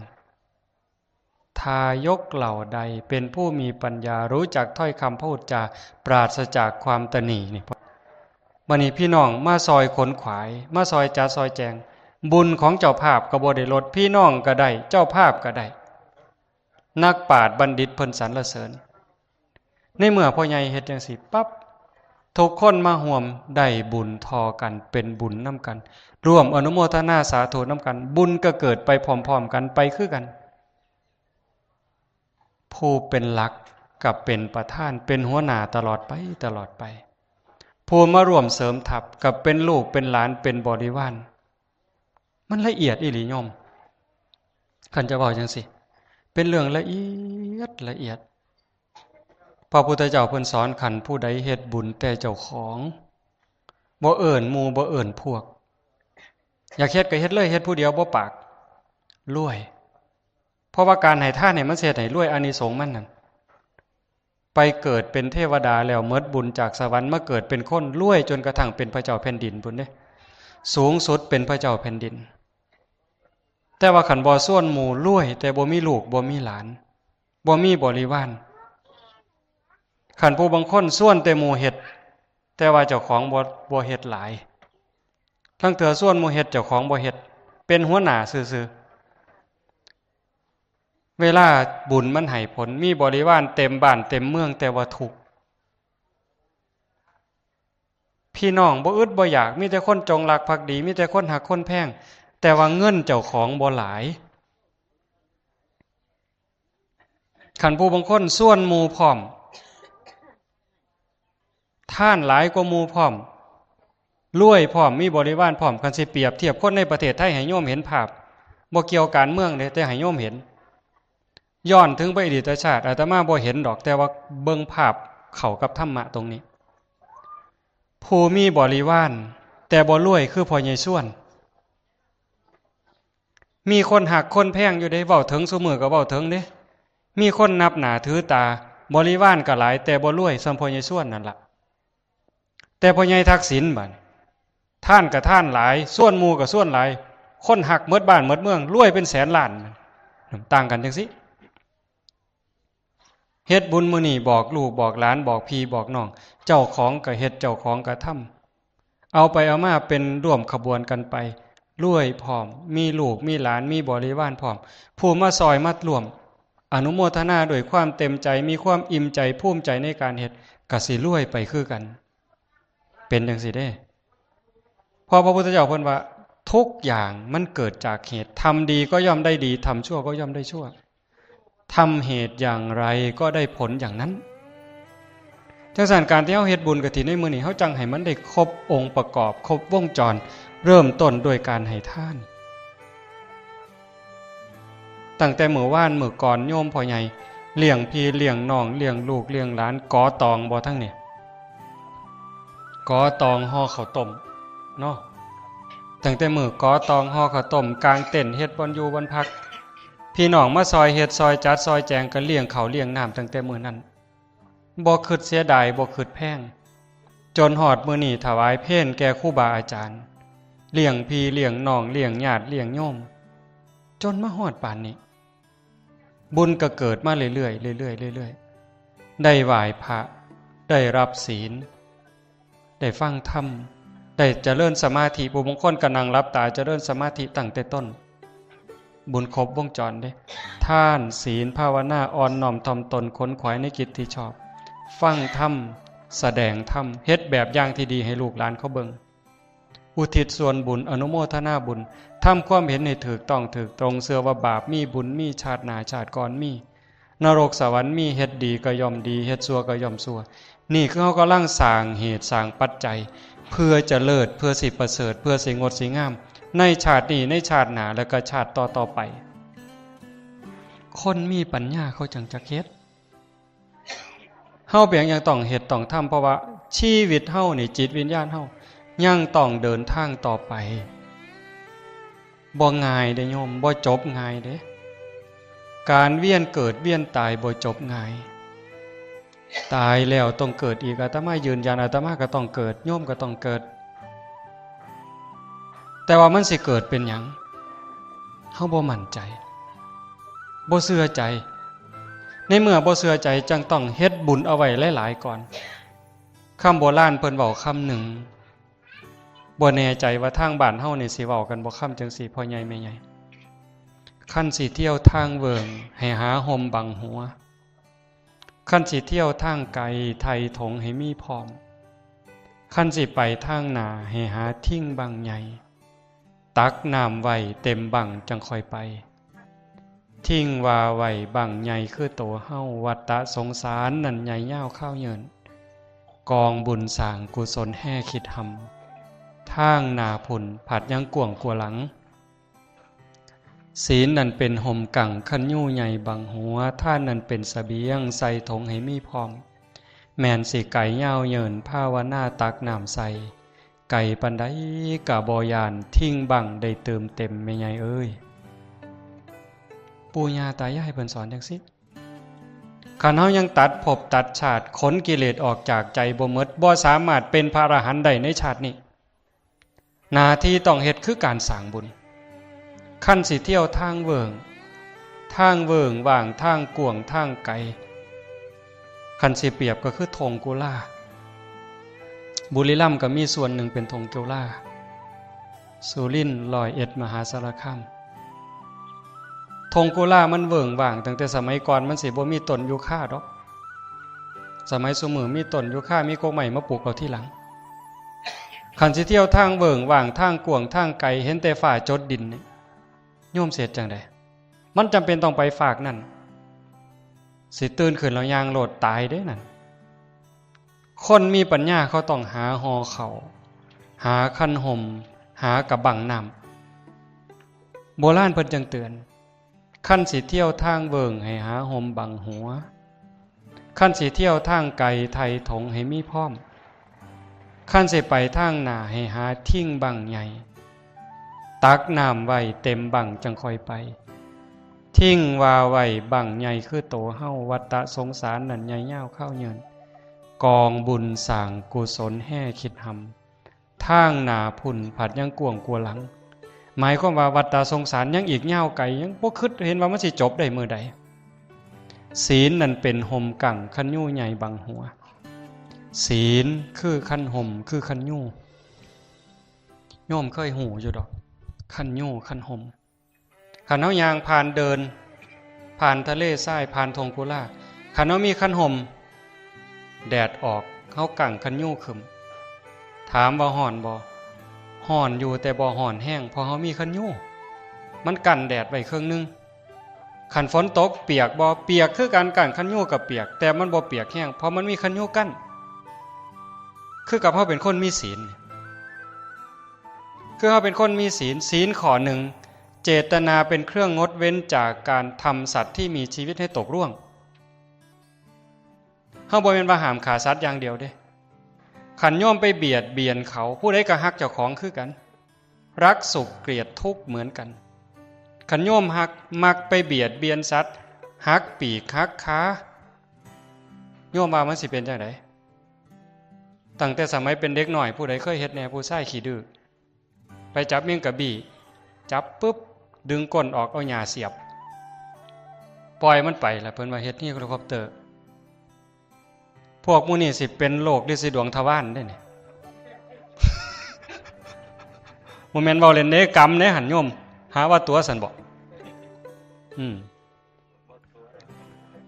ทายกเหล่าใดเป็นผู้มีปัญญา รู้จักถ้อยคำพูดจา ปราศจากความตนีนี่ บัดนี้พี่น้องมาซอยขนขวาย มาซอยจัดซอยแจง บุญของเจ้าภาพก็บ่ได้ลด พี่น้องก็ได้ เจ้าภาพก็ได้ นักปราชญ์บัณฑิตเพิ่นสรรเสริญ ในเมื่อพ่อใหญ่เฮ็ดจั่งซี้ปั๊บ ทุกคนมาร่วมได้บุญท่อกัน เป็นบุญนำกัน ร่วมอนุโมทนาสาธุนำกัน บุญก็เกิดไปพร้อมๆกัน ไปคือกัน ผู้เป็นหลักก็เป็นประธาน เป็นหัวหน้าตลอดไป ตลอดไป ผู้มาร่วมเสริมทัพก็เป็นลูกเป็นหลาน เป็นบริวาร มันละเอียดอีหลีโยม คันจะเว้าจั่งซี้ เป็นเรื่องละเอียดละเอียด พระพุทธเจ้าเพิ่นสอน คันผู้ใดเฮ็ดบุญแต่เจ้าของ บ่เอิ้นหมู่ บ่เอิ้นพวก อยากเฮ็ดก็เฮ็ดเลย เฮ็ดผู้เดียวบ่ปาก รวย เพราะว่าการให้ทานนี่มันสิเฮ็ดให้รวย อานิสงส์มันนั่น ไปเกิดเป็นเทวดาแล้วหมดบุญจากสวรรค์ มาเกิดเป็นคน รวยจนกระทั่งเป็นพระเจ้าแผ่นดินพุ้นเด้ สูงสุดเป็นพระเจ้าแผ่นดิน แต่ว่าคันบ่ชวนหมู่ รวยแต่บ่มีลูก บ่มีหลาน บ่มีบริวาร คันผู้บางคนชวนแต่หมู่เฮ็ด แต่ว่าเจ้าของบ่ บ่เฮ็ดหลาย ลางเทื่อชวนหมู่เฮ็ด เจ้าของบ่เฮ็ด เป็นหัวหน้าซื่อๆ เวลาบุญมันให้ผล มีบริวารเต็มบ้านเต็มเมือง แต่ว่าทุกข์ พี่น้องบ่อึดบ่อยาก มีแต่คนจงรักภักดี มีแต่คนฮักคนแพง แต่ว่าเงินเจ้าของบ่หลาย คันผู้บางคนชวนหมู่พร้อม ทานหลายกว่าหมู่พร้อม รวยพร้อม มีบริวารพร้อม คันสิเปรียบเทียบคนในประเทศไทยให้โยมเห็นภาพ บ่เกี่ยวการเมืองเด้ แต่ให้โยมเห็น ย้อนถึงไปอดีตชาติ อาตมาบ่เห็นดอก แต่ว่าเบิ่งภาพเข้ากับธรรมะตรงนี้ ผู้มีบริวาร แต่บ่รวยคือพ่อใหญ่ชวน มีคนฮักคนแพงอยู่เด้ เว้าถึงซุมื้อก็เว้าถึงเด้ มีคนนับหน้าถือตา บริวารก็หลาย แต่บ่รวยส่ำพ่อใหญ่ชวนนั่นล่ะ แต่พ่อใหญ่ทักษิณบัดนี้ ทานก็ทานหลาย ชวนหมู่ก็ชวนหลาย คนฮักหมดบ้านหมดเมือง รวยเป็นแสนล้าน ต่างกันจังซี้ เฮ็ดบุญมื้อนี้บอกลูกบอกหลานบอกพี่บอกน้อง เจ้าของก็เฮ็ด เจ้าของก็ทำ เอาไปเอามาเป็นร่วมขบวนกันไป รวยพร้อม มีลูกมีหลาน มีบริวารพร้อม ผู้มาซอยมาร่วม อนุโมทนาด้วยความเต็มใจ มีความอิ่มใจ ภูมิใจในการเฮ็ด ก็สิรวยไปคือกัน เป็นจังซี้เด้ เพราะพระพุทธเจ้าเพิ่นว่า ทุกอย่างมันเกิดจากเหตุ ทำดีก็ย่อมได้ดี ทำชั่วก็ย่อมได้ชั่ว ทำเหตุอย่างไรก็ได้ผลอย่างนั้น จังซั่น การที่เฮาเฮ็ดบุญกฐินในมื้อนี้ เฮาจั่งให้มันได้ครบองค์ประกอบ ครบวงจร เริ่มต้นด้วยการให้ทาน ตั้งแต่มื้อวานมื้อก่อน โยมพ่อใหญ่เลี้ยงพี่เลี้ยงน้อง เลี้ยงลูกเลี้ยงหลาน กอตองบ่ทั้งนี้ กอตองห่อข้าวต้มเนาะ ตั้งแต่มื้อกอตองห่อข้าวต้ม กางเต็นท์เฮ็ดบ่อนอยู่บ่อนพัก พี่น้องมาซอยเฮ็ดซอยจัดซอยแจง ก็เลี้ยงข้าวเลี้ยงน้ำตั้งแต่มื้อนั้น บ่คิดเสียดาย บ่คิดแพง จนฮอดมื้อนี้ถวายเพลแก่ครูบาอาจารย์ เลี้ยงพี่เลี้ยงน้อง เลี้ยงญาติเลี้ยงโยม จนมาฮอดปานนี้ บุญก็เกิดมาเรื่อยๆ เรื่อยๆ เรื่อยๆ ได้ไหว้พระ ได้รับศีล ได้ฟังธรรม ได้เจริญสมาธิ ผู้บางคนก็นั่งหลับตาเจริญสมาธิตั้งแต่ต้น บุญครบวงจรเด้ ทาน ศีล ภาวนา อ่อนน้อมถ่อมตน ขนขวายในกิจที่ชอบ ฟังธรรม แสดงธรรม เฮ็ดแบบอย่างที่ดีให้ลูกหลานเขาเบิ่ง อุทิศส่วนบุญ อนุโมทนาบุญ ทำความเห็นให้ถูกต้องถูกตรง เชื่อว่าบาปมี บุญมี ชาติหน้าชาติก่อนมี นรกสวรรค์มี เฮ็ดดีก็ย่อมดี เฮ็ดชั่วก็ย่อมชั่ว นี่คือเฮากำลังสร้างเหตุสร้างปัจจัย เพื่อจะเลิศ เพื่อสิประเสริฐ เพื่อสิงดสิงาม ในชาตินี้ ในชาติหน้า และก็ชาติต่อๆ ไป คนมีปัญญาเขาจั่งจักเฮ็ด เฮาเปียงยังต้องเฮ็ดต้องทำ เพราะว่าชีวิตเฮานี่ จิตวิญญาณเฮายังต้องเดินทางต่อไป บ่ง่ายเด้โยม บ่จบง่ายเด้ การเวียนเกิดเวียนตายบ่จบง่าย ตายแล้วต้องเกิดอีก อาตมายืนยัน อาตมาก็ต้องเกิด โยมก็ต้องเกิด แต่ว่ามันสิเกิดเป็นหยัง เฮาบ่มั่นใจ บ่เชื่อใจ ในเมื่อบ่เชื่อใจ จั่งต้องเฮ็ดบุญเอาไว้หลายๆ ก่อน คำโบราณเพิ่นเว้าคำหนึ่ง บ่แน่ใจว่าทางบ้านเฮานี่สิเว้ากันบ่ คำจั่งซี้ พ่อใหญ่แม่ใหญ่ คันสิเที่ยวทางเวิ้ง ให้หาฮ่มบังหัว คันสิเที่ยวทางไกล ไถ่ถงให้มีพร้อม คันสิไปทางหน้า ให้หาทิ่งบั้งใหญ่ ตักน้ำไว้เต็มบั้งจั่งค่อยไป ทิ่งว่าไว้บั้งใหญ่คือโตเฮา วัฏฏะสงสารนั้นใหญ่ยาวคาวเยิน กองบุญสร้างกุศลแห่คิดหำ ทางหน้าพุ้นผัดยังกว้างกว่าหลัง ศีลนั้นเป็นฮ่มกัง คันยูใหญ่บังหัว ทานนั้นเป็นเสบียง ใส่ถงให้มีพร้อม แม่นสิไกลยาวเยิน ภาวนาตักน้ำใส่ ไกลปานใดกะบ่ย่าน ทิ่งบั้งได้เติมเต็ม แม่ใหญ่เอ้ย ปู่ย่าตายายเพิ่นสอนจั่งซี้ คันเฮายังตัดภพตัดชาติ ขนกิเลสออกจากใจบ่หมด บ่สามารถเป็นพระอรหันต์ได้ในชาตินี้ หน้าที่ต้องเฮ็ดคือการสร้างบุญ คันสิเที่ยวทางเวิ้ง ทางเวิ้งว่าง ทางกว้าง ทางไกล คันสิเปรียบก็คือท่งกุลา บุรีรัมย์ก็มีส่วนหนึ่งเป็นท่งกุลา สุรินทร์ ร้อยเอ็ด มหาสารคาม ท่งกุลามันเวิ้งว่าง ตั้งแต่สมัยก่อนมันสิบ่มีต้นยูคาดอก สมัยซุมื้อมีต้นยูคา มีกกไม้มาปลูกเอาทีหลัง คันสิเที่ยวทางเวิ้งว้าง ทางกว้าง ทางไกล เห็นแต่ฟ้าจดดินนี่ โยมสิเฮ็ดจั่งใด มันจำเป็นต้องไปฟากนั่น สิตื่นขึ้นแล้วย่างโลดตายเด้นั่น คนมีปัญญาเขาต้องหาห่อข้าว หาคันห่ม หากะบั้งน้ำ โบราณเพิ่นจั่งเตือน คันสิเที่ยวทางเวิ้งให้หาห่มบั้งหัว คันสิเที่ยวทางไกลไถ่ถงให้มีพร้อม คันสิไปทางหน้าให้หาทิ่งบั้งใหญ่ ตักน้ำไว้เต็มบั้งจั่งค่อยไป ทิ่งว่าไว้บั้งใหญ่คือโตเฮา วัฏฏะสงสารนั่นใหญ่ยาวคาวยืน กองบุญสร้างกุศลแฮ่คิดหำ ทางหน้าพุ้นผัดยังกว้างกว่าหลัง หมายความว่าวัฏฏะสงสารยังอีกยาวไกล ยังบ่คิดเห็นว่ามันสิจบได้มื้อใด ศีลนั่นเป็นห่มกั้งคันยูใหญ่บั้งหัว ศีลคือคันห่ม คือคันยู โยมเคยฮู้อยู่ดอก คันยูคันห่ม คันเฮาย่างผ่านเดิน ผ่านทะเลทราย ผ่านท่งกุลา คันเฮามีคันห่ม แดดออก เฮากั้งคันยูขึ้น ถามว่าฮ้อนบ่ ฮ้อนอยู่ แต่บ่ฮ้อนแฮง เพราะเฮามีคันยู มันกั้นแดดไว้ครึ่งหนึ่ง คันฝนตกเปียกบ่ เปียกคือกัน กั้งคันยูก็เปียก แต่มันบ่เปียกแฮง เพราะมันมีคันยูกั้น คือกับเฮาเป็นคนมีศีล คือเฮาเป็นคนมีศีล ศีลข้อหนึ่ง เจตนาเป็นเครื่องงดเว้นจากการทำสัตว์ที่มีชีวิตให้ตกล่วง เฮาบ่แม่นว่าห้ามฆ่าสัตว์อย่างเดียวเด้ คันโยมไปเบียดเบียนเขา ผู้ใดก็ฮักเจ้าของคือกัน รักสุขเกลียดทุกข์เหมือนกัน คันโยมฮัก มักไปเบียดเบียนสัตว์ หักปีกหักขา โยมว่ามันสิเป็นจั่งใด ตั้งแต่สมัยเป็นเด็กน้อย ผู้ใดเคยเฮ็ดแน่ ผู้ชายขี้ดื้อ ไปจับแมงกะบี้ จับปุ๊บ ดึงก้นออก เอาหญ้าเสียบ ปล่อยมันไปล่ะ เพิ่นว่าเฮ็ดเฮลิคอปเตอร์ พวกหมู่นี้สิเป็นโรคฤทธิ์สีดวงทวารเด้นี่ บ่แม่นเว้าเล่นเด้ กรรมเด้หั่นโยม หาว่าตั๋วซั่นบ่ อืม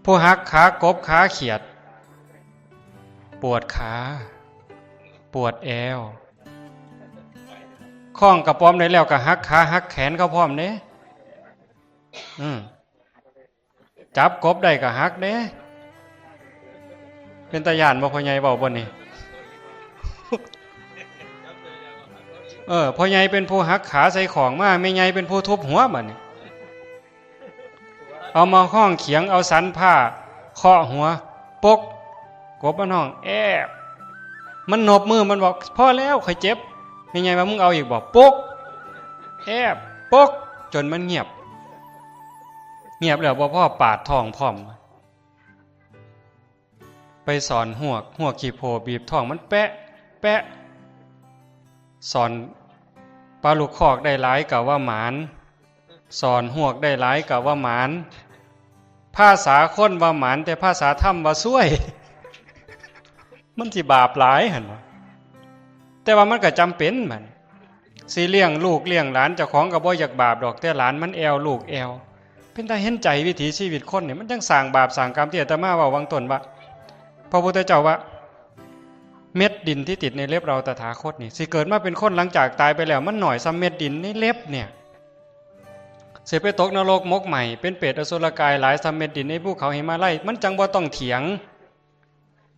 ผู้หักขากบขาเขียด ปวดขา ปวดแอว คล้องกระป๋อมได้แล้วก็หักขาหักแขนเขาพร้อมเด้ อืม จับกบได้ก็หักเด้ เป็นตาย้านบ่ พ่อใหญ่เว้าบ่นี่ เออ พ่อใหญ่เป็นผู้หักขาใส่ข้องมา แม่ใหญ่เป็นผู้ทุบหัวบัดนี้ เอามาห้องเขียง เอาสันผ้าเคาะหัว ปก กบมันห้อง แอบ มันนบมือ มันบอก พอแล้ว ข้อยเจ็บ แม่ใหญ่ว่า มึงเอาอีกบ่ ปก แอบ ปก จนมันเงียบ เงียบแล้วบ่พอ ปาดท้องพร้อม ไปสอนฮวก ฮวกขี้โพบีบท้องมันแปะ แปะ สอนปลาลูกคอกได้หลายก็ว่าหมาน สอนฮวกได้หลายก็ว่าหมาน ภาษาคนว่าหมาน แต่ภาษาธรรมว่าซวย มันสิบาปหลายหั่นวะ แต่ว่ามันก็จำเป็นบัดนี้ สิเลี้ยงลูกเลี้ยงหลาน เจ้าของก็บ่อยากบาปดอก แต่หลานมันแอ่ว ลูกแอ่ว เป็นตาเห็นใจวิถีชีวิตคนนี่ มันจั่งสร้างบาปสร้างกรรม ที่อาตมาเว้าหว่างต้นว่า พระพุทธเจ้าว่า เม็ดดินที่ติดในเล็บเราตถาคตนี่ สิเกิดมาเป็นคนหลังจากตายไปแล้ว มันน้อยส่ำเม็ดดินในเล็บเนี่ย สิไปตกนรกหมกไหม้ เป็นเปรตอสุรกายหลายส่ำเม็ดดินในภูเขาหิมาลัย มันจั่งบ่ต้องเถียง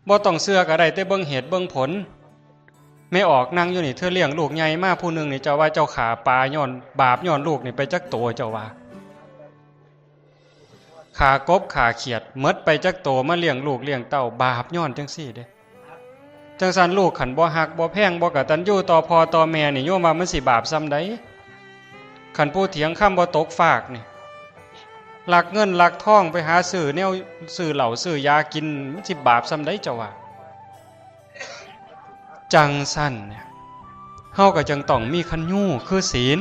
บ่ต้องเชื่อก็ได้ แต่เบิ่งเหตุเบิ่งผล แม่ออกนั่งอยู่นี่ เทื่อเลี้ยงลูกใหญ่มาผู้หนึ่งนี่ เจ้าว่าเจ้าฆ่าปลาย้อน บาปย้อนลูกนี่ไปจักโต เจ้าว่า ฆ่ากบฆ่าเขียด หมดไปจักโต มาเลี้ยงลูกเลี้ยงเต้า บาปย้อนจั่งซี้เด้ จั่งซั้นลูกคันบ่ฮักบ่แพง บ่กตัญญูต่อพ่อต่อแม่นี่ โยมว่ามันสิบาปส่ำใด คันผู้เถียงคำบ่ตกฟากนี่ ลักเงินลักทองไปหาซื้อแนว ซื้อเหล้าซื้อยากิน มันสิบาปส่ำใดเจ้าว่า จั่งซั้นเนี่ย เฮาก็จั่งต้องมีคันยูคือศีล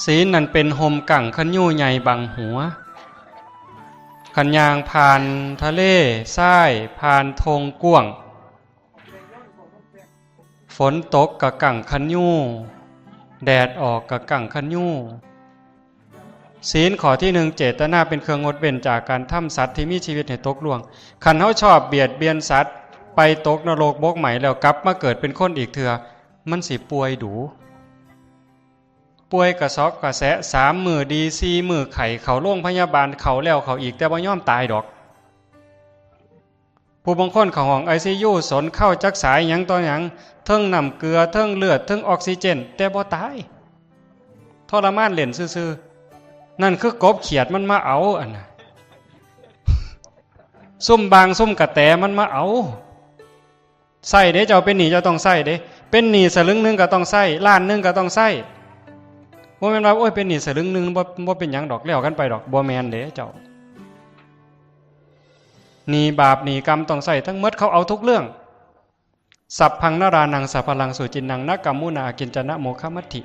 ศีลนั่นเป็นห่มกั้งคันยูใหญ่บังหัว คันย่างผ่านทะเลทราย ผ่านท่งกว้าง ฝนตกก็กั้งคันยู แดดออกก็กั้งคันยู ศีลข้อที่หนึ่ง เจตนาเป็นเครื่องงดเว้นจากการทำสัตว์ที่มีชีวิตให้ตกล่วง คันเฮาชอบเบียดเบียนสัตว์ ไปตกนรกหมกไหม้แล้วกลับมาเกิดเป็นคนอีกเทื่อ มันสิป่วยดู ป่วยกระซอกกระแซะ สามมื้อดี สี่มื้อไข้ เข้าโรงพยาบาล เข้าแล้วเข้าอีก แต่บ่ยอมตายดอก ผู้บางคนเข้าห้องไอซียู สนเข้าจักสายหยังต่อหยัง เทิงน้ำเกลือ เทิงเลือด เทิงออกซิเจน แต่บ่ตาย ทรมานเล่นซื่อๆ นั่นคือกบเขียดมันมาเอา อันน่ะ ซุ่มบางซุ่มกระแตมันมาเอา ใช้เด้ เจ้าเป็นหนี้เจ้าต้องใช้เด้ เป็นหนี้สลึงหนึ่งก็ต้องใช้ ล้านหนึ่งก็ต้องใช้ บ่แม่นว่า โอ้ย เป็นหนี้สลึงหนึ่ง บ่ บ่เป็นหยังดอก แล้วกันไปดอก บ่แม่นเด้เจ้า หนี้บาปหนี้กรรมต้องใช้ทั้งหมด เขาเอาทุกเรื่อง สัพพังนารานัง สัพพะลังสุจินนัง นะกัมมุนาอากิญจนะโมฆะมัตถิ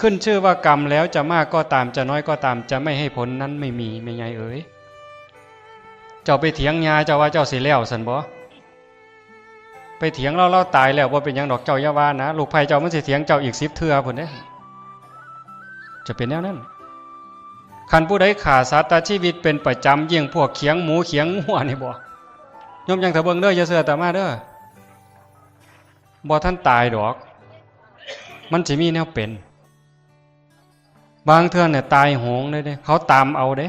ขึ้นชื่อว่ากรรมแล้วจะมากก็ตาม จะน้อยก็ตาม จะไม่ให้ผลนั้นไม่มี แม่ใหญ่เอ๋ย เจ้าไปเถียงญาเจ้าว่าเจ้าสิแล้วซั่นบ่ ไปเถียงลาว ลาวตายแล้วบ่เป็นหยังดอก เจ้าอย่าว่านะ ลูกไผ่เจ้ามันสิเถียงเจ้าอีกสิบเทื่อพุ้นเด้ จะเป็นแนวนั้น คันผู้ใดฆ่าสัตว์ตัดชีวิตเป็นประจำ เยี่ยงพวกเขียงหมูเขียงงัวนี่บ่ โยมยังเถอะเบิ่งเด้อ อย่าเชื่ออาตมาเด้อ บ่ทันตายดอก มันสิมีแนวเป็น บางเทื่อเนี่ยตายโหงเลยเด้ เขาตามเอาเด้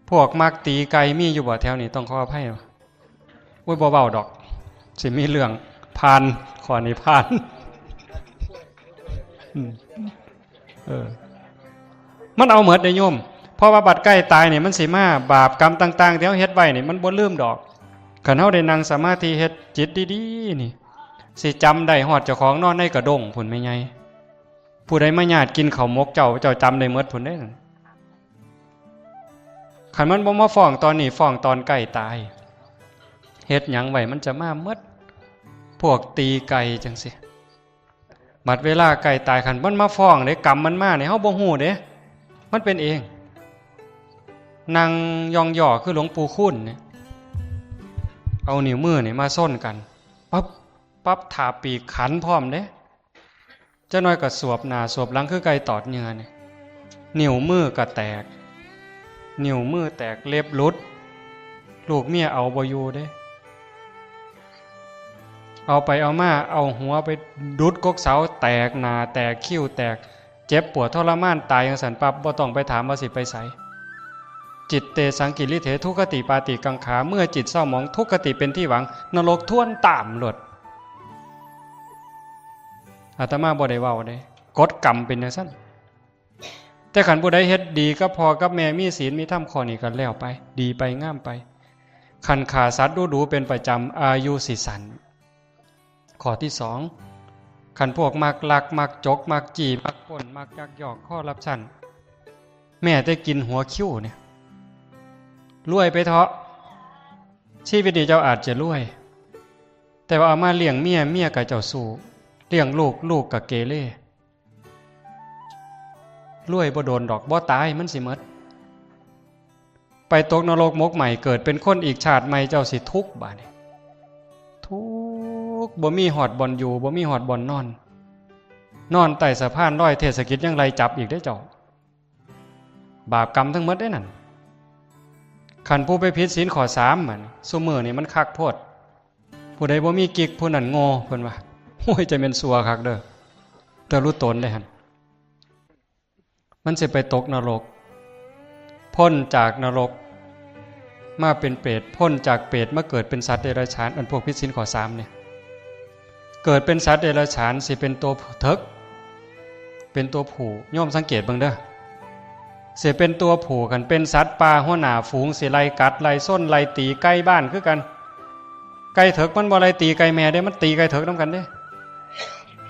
พวกมักตีไก่มีอยู่บ่แถวนี้ ต้องขออภัย โอ้ย บ่เว้าดอก สิมีเรื่อง ผ่าน ข้อนี้ผ่าน อืม เออ มันเอาหมดเด้โยม เพราะว่าบัดใกล้ตายนี่มันสิมา บาปกรรมต่างๆ ที่เฮาเฮ็ดไว้นี่มันบ่ลืมดอก คันเฮาได้นั่งสมาธิเฮ็ดจิตดีๆ นี่ สิจำได้ฮอดเจ้าของนอนในกระด้งพุ้น แม่ใหญ่ ผู้ใดมาญาติกินข้าวหมกเจ้า เจ้าจำได้หมดพุ้นเด้ คันมันบ่มาฟ้องตอนนี้ ฟ้องตอนใกล้ตาย เฮ็ดหยังไว้มันจะมาหมด พวกตีไก่จังซี้ บัดเวลาใกล้ตาย คันมันมาฟ้องเด้ กรรมมันมาเนี่ย เฮาบ่ฮู้เด้ มันเป็นเอง นั่งย่องย่อคือหลวงปู่คูณเนี่ย เอานิ้วมือเนี่ยมาส้นกัน ปั๊บ ปั๊บ ถาปีกขันพร้อมเด้ จักหน่อยก็สวบหน้าสวบหลังคือไก่ตอดเหยื่อนี่ นิ้วมือก็แตก นิ้วมือแตก เล็บหลุด ลูกเมียเอาบ่อยู่เด้ เอาไปเอามา เอาหัวไปดุดกกเสา แตกหน้าแตกคิ้วแตก เจ็บปวดทรมาน ตายจังซั่นปั๊บ บ่ต้องไปถามว่าสิไปไส จิตเตสังกิริเถ ทุคติปาติกังขา เมื่อจิตเศร้าหมอง ทุคติเป็นที่หวัง นรกทวนตามโลด อาตมาบ่ได้เว้าเด้ กฎกรรมเป็นจังซั่น แต่คันผู้ใดเฮ็ดดีกับพ่อกับแม่ มีศีลมีธรรม ข้อนี้ก็แล้วไป ดีไปงามไป คันฆ่าสัตว์ดูๆเป็นประจำ อายุสิสั้น ข้อที่สอง คันพวกมักลัก มักจก มักจี้ มักปล้น มักยักยอก คอร์รัปชัน แม้แต่กินหัวคิวเนี่ย รวยไปเถาะ ชีวิตนี้เจ้าอาจจะรวย แต่ว่าเอามาเลี้ยงเมีย เมียก็เจ้าชู้ เลี้ยงลูก ลูกก็เกเร รวยบ่โดนดอก บ่ตาย มันสิหมด ไปตกนรกหมกไหม้ เกิดเป็นคนอีกชาติใหม่ เจ้าสิทุกข์บาดนี้ ทุกข์ บ่มีฮอดบ่อนอยู่ บ่มีฮอดบ่อนนอน นอนใต้สะพานลอย เทศกิจยังไล่จับอีกเด้เจ้า บาปกรรมทั้งหมดเด้นั่น คันผู้ไปผิดศีลข้อสามมัน ซุมื้อนี่มันคักโพด ผู้ใดบ่มีกิ๊กผู้นั้นโง่ เพิ่นว่า โอ้ย จะแม่นซั่วคักเด้อ แต่รู้ตนได้หั่น มันสิไปตกนรก พ้นจากนรก มาเป็นเปรต พ้นจากเปรตมาเกิดเป็นสัตว์เดรัจฉาน อันพวกผิดศีลข้อสามเนี่ย เกิดเป็นสัตว์เดรัจฉานสิเป็นตัวเถิก เป็นตัวผู้ โยมสังเกตเบิ่งเด้อ สิเป็นตัวผู้ คันเป็นสัตว์ป่าหัวหน้าฝูงสิไล่กัดไล่ส้นไล่ตีไก่บ้านคือกัน ไก่เถิกมันบ่ไล่ตีไก่แม่เด้ มันตีไก่เถิกนำกันเด้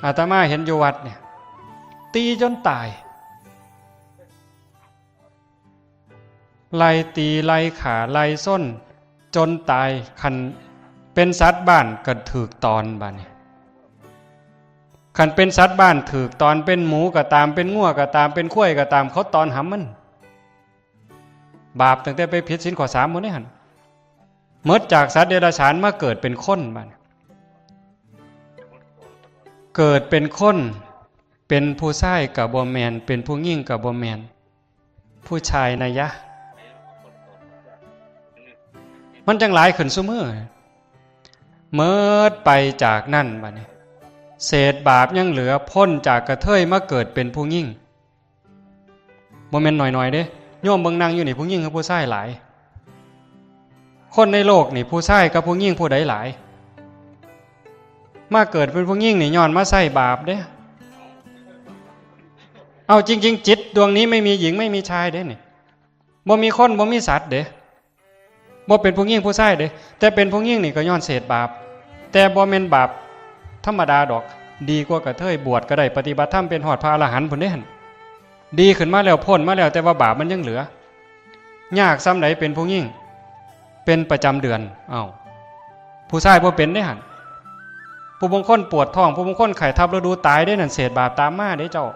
อาตมาเห็นอยู่วัดเนี่ย ตีจนตาย ไล่ตีไล่ฆ่าไล่ส้นจนตาย คันเป็นสัตว์บ้านก็ถืกตอนบาดนี้ คันเป็นสัตว์บ้านถืกตอน เป็นหมูก็ตาม เป็นงัวก็ตาม เป็นควายก็ตาม เขาตอนหำมัน บาปตั้งแต่ไปผิดศีลข้อสามหมดนี่หั่น หมดจากสัตว์เดรัจฉานมาเกิดเป็นคนบาดนี้ เกิดเป็นคน เป็นผู้ชายก็บ่แม่น เป็นผู้หญิงก็บ่แม่น ผู้ชายนะยะ มันจังหลายขึ้นซุมื้อ เมิดไปจากนั่นบัดนี้ เศษบาปยังเหลือ พ้นจากกระเทยมาเกิดเป็นผู้หญิง บ่แม่นน้อยๆเด้ โยมเบิ่งนั่งอยู่นี่ ผู้หญิงกับผู้ชายหลาย คนในโลกนี่ ผู้ชายกับผู้หญิงผู้ใดหลาย มาเกิดเป็นผู้หญิงนี่ ย้อนมาใส่บาปเด้ เอาจริงๆ จิตดวงนี้ไม่มีหญิงไม่มีชายเด้นี่ บ่มีคนบ่มีสัตว์เด้ บ่เป็นผู้หญิงผู้ชายเด้ แต่เป็นผู้หญิงนี่ก็ย้อนเศษบาป แต่บ่แม่นบาปธรรมดาดอก ดีกว่ากระเทย บวชก็ได้ ปฏิบัติธรรมเป็นฮอดพระอรหันต์พุ้นเด้หั่น ดีขึ้นมาแล้ว พ้นมาแล้ว แต่ว่าบาปมันยังเหลือ ยากส่ำใดเป็นผู้หญิง เป็นประจำเดือน เอ้า ผู้ชายบ่เป็นเด้หั่น ผู้บางคนปวดท้อง ผู้บางคนไข้ทับฤดูตายเด้ นั่นเศษบาปตามมาเด้เจ้า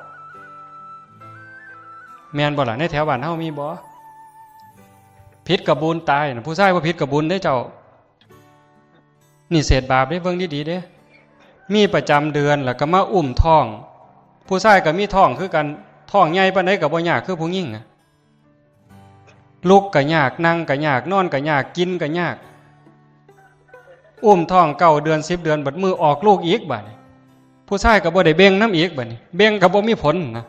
แม่นบ่ล่ะ ในแถวบ้านเฮามีบ่ ผิดกะบุญตายน่ะ ผู้ชายบ่ผิดกะบุญเด้เจ้า นี่เศษบาปเด้ เบิ่งดีๆเด้ มีประจำเดือนแล้วก็มาอุ้มท้อง ผู้ชายก็มีท้องคือกัน ท้องใหญ่ปานใดก็บ่ยากคือผู้หญิงอะ ลุกก็ยาก นั่งก็ยาก นอนก็ยาก กินก็ยาก อุ้มท้องเก้าเดือน สิบเดือน บัดมื้อออกลูกอีกบัดนี้ ผู้ชายก็บ่ได้เบ่งนำอีกบัดนี้ เบ่งก็บ่มีผลนะ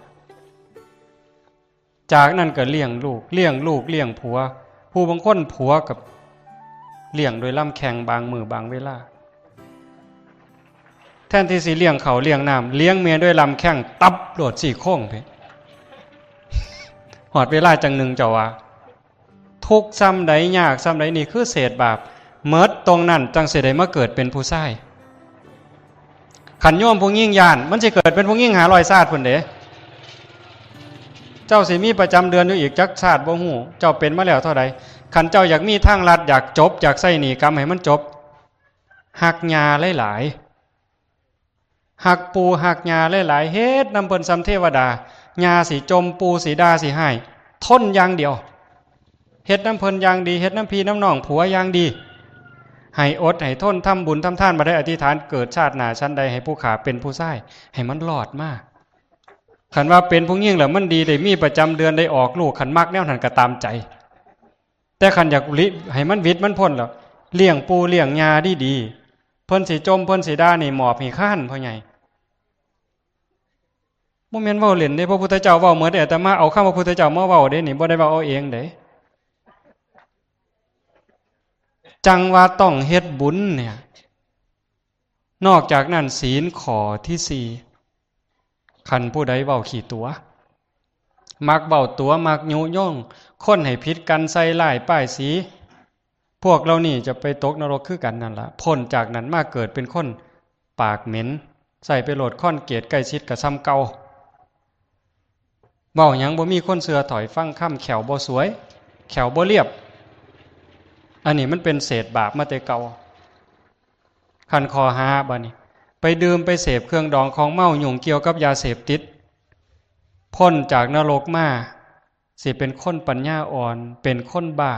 จากนั้นก็เลี้ยงลูก เลี้ยงลูก เลี้ยงผัว ผู้บางคนผัวกับเลี้ยงโดยลำแข้งบางมื้อบางเวลา แทนที่สิเลี้ยงข้าวเลี้ยงน้ำ เลี้ยงเมียด้วยลำแข้ง ตับโลดซี่โครงไป ฮอดเวลาจั่งนึ่งเจ้าว่า ทุกข์ส่ำใด ยากส่ำใด นี่คือเศษบาป เมิดตรงนั้นจั่งสิได้มาเกิดเป็นผู้ชาย คันโยมผู้หญิงย้าน มันสิเกิดเป็นผู้หญิงห้าร้อยชาติพุ้นเด้ เจ้าสิมีประจำเดือนอยู่อีกจักชาติบ่ฮู้ เจ้าเป็นมาแล้วเท่าใด คันเจ้าอยากมีทางลัด อยากจบ อยากใช้หนี้กรรมให้มันจบ ฮักย่าหลายๆ ฮักปู่ฮักย่าหลายๆ เฮ็ดนำเพิ่นส่ำเทวดา ย่าสิจ่ม ปู่สิด่าสิฮ้าย ทนอย่างเดียว เฮ็ดนำเพิ่นอย่างดี เฮ็ดนำพี่นำน้องผัวอย่างดี ให้อดให้ทน ทำบุญทำทาน บ่ได้อธิษฐาน เกิดชาติหน้าฉันใด ให้ผู้ข้าเป็นผู้ชาย ให้มันรอดมา คันว่าเป็นผู้หญิงแล้วมันดี ได้มีประจำเดือน ได้ออกลูก คันมักแนวนั้นก็ตามใจ แต่คันอยากหลี ให้มันหวิดมันพ้นแล้ว เลี้ยงปู่เลี้ยงย่าดีๆ เพิ่นสิจ่มเพิ่นสิด่านี่ หมอบให้ค้าน พ่อใหญ่ บ่แม่นเว้าเล่นเด้ พระพุทธเจ้าเว้าหมดเด้ อาตมาเอาคำพระพุทธเจ้ามาเว้าเด้นี่ บ่ได้เว้าเอาเองเด้ จั่งว่าต้องเฮ็ดบุญเนี่ย นอกจากนั้นศีลข้อที่สี่ คันผู้ใดเว้าขี้ตั๋ว มักเว้าตั๋ว มักยุยงคนให้ผิดกัน ใส่ร้ายป้ายสี พวกเหล่านี้จะไปตกนรกคือกันนั่นล่ะ พ้นจากนั้นมาเกิดเป็นคนปากเหม็น ใส่ไปโลดคอนเกรีต ใกล้ชิดก็ส่ำเก่า เว้าหยังบ่มีคนเชื่อ ถ้อยฟังคำ แข้วบ่สวย แข้วบ่เรียบ อันนี้มันเป็นเศษบาปมาแต่เก่า คันข้อห้าบัดนี้ ไปดื่มไปเสพเครื่องดองของเมา ยุ่งเกี่ยวกับยาเสพติด พ้นจากนรกมา สิเป็นคนปัญญาอ่อน เป็นคนบ้า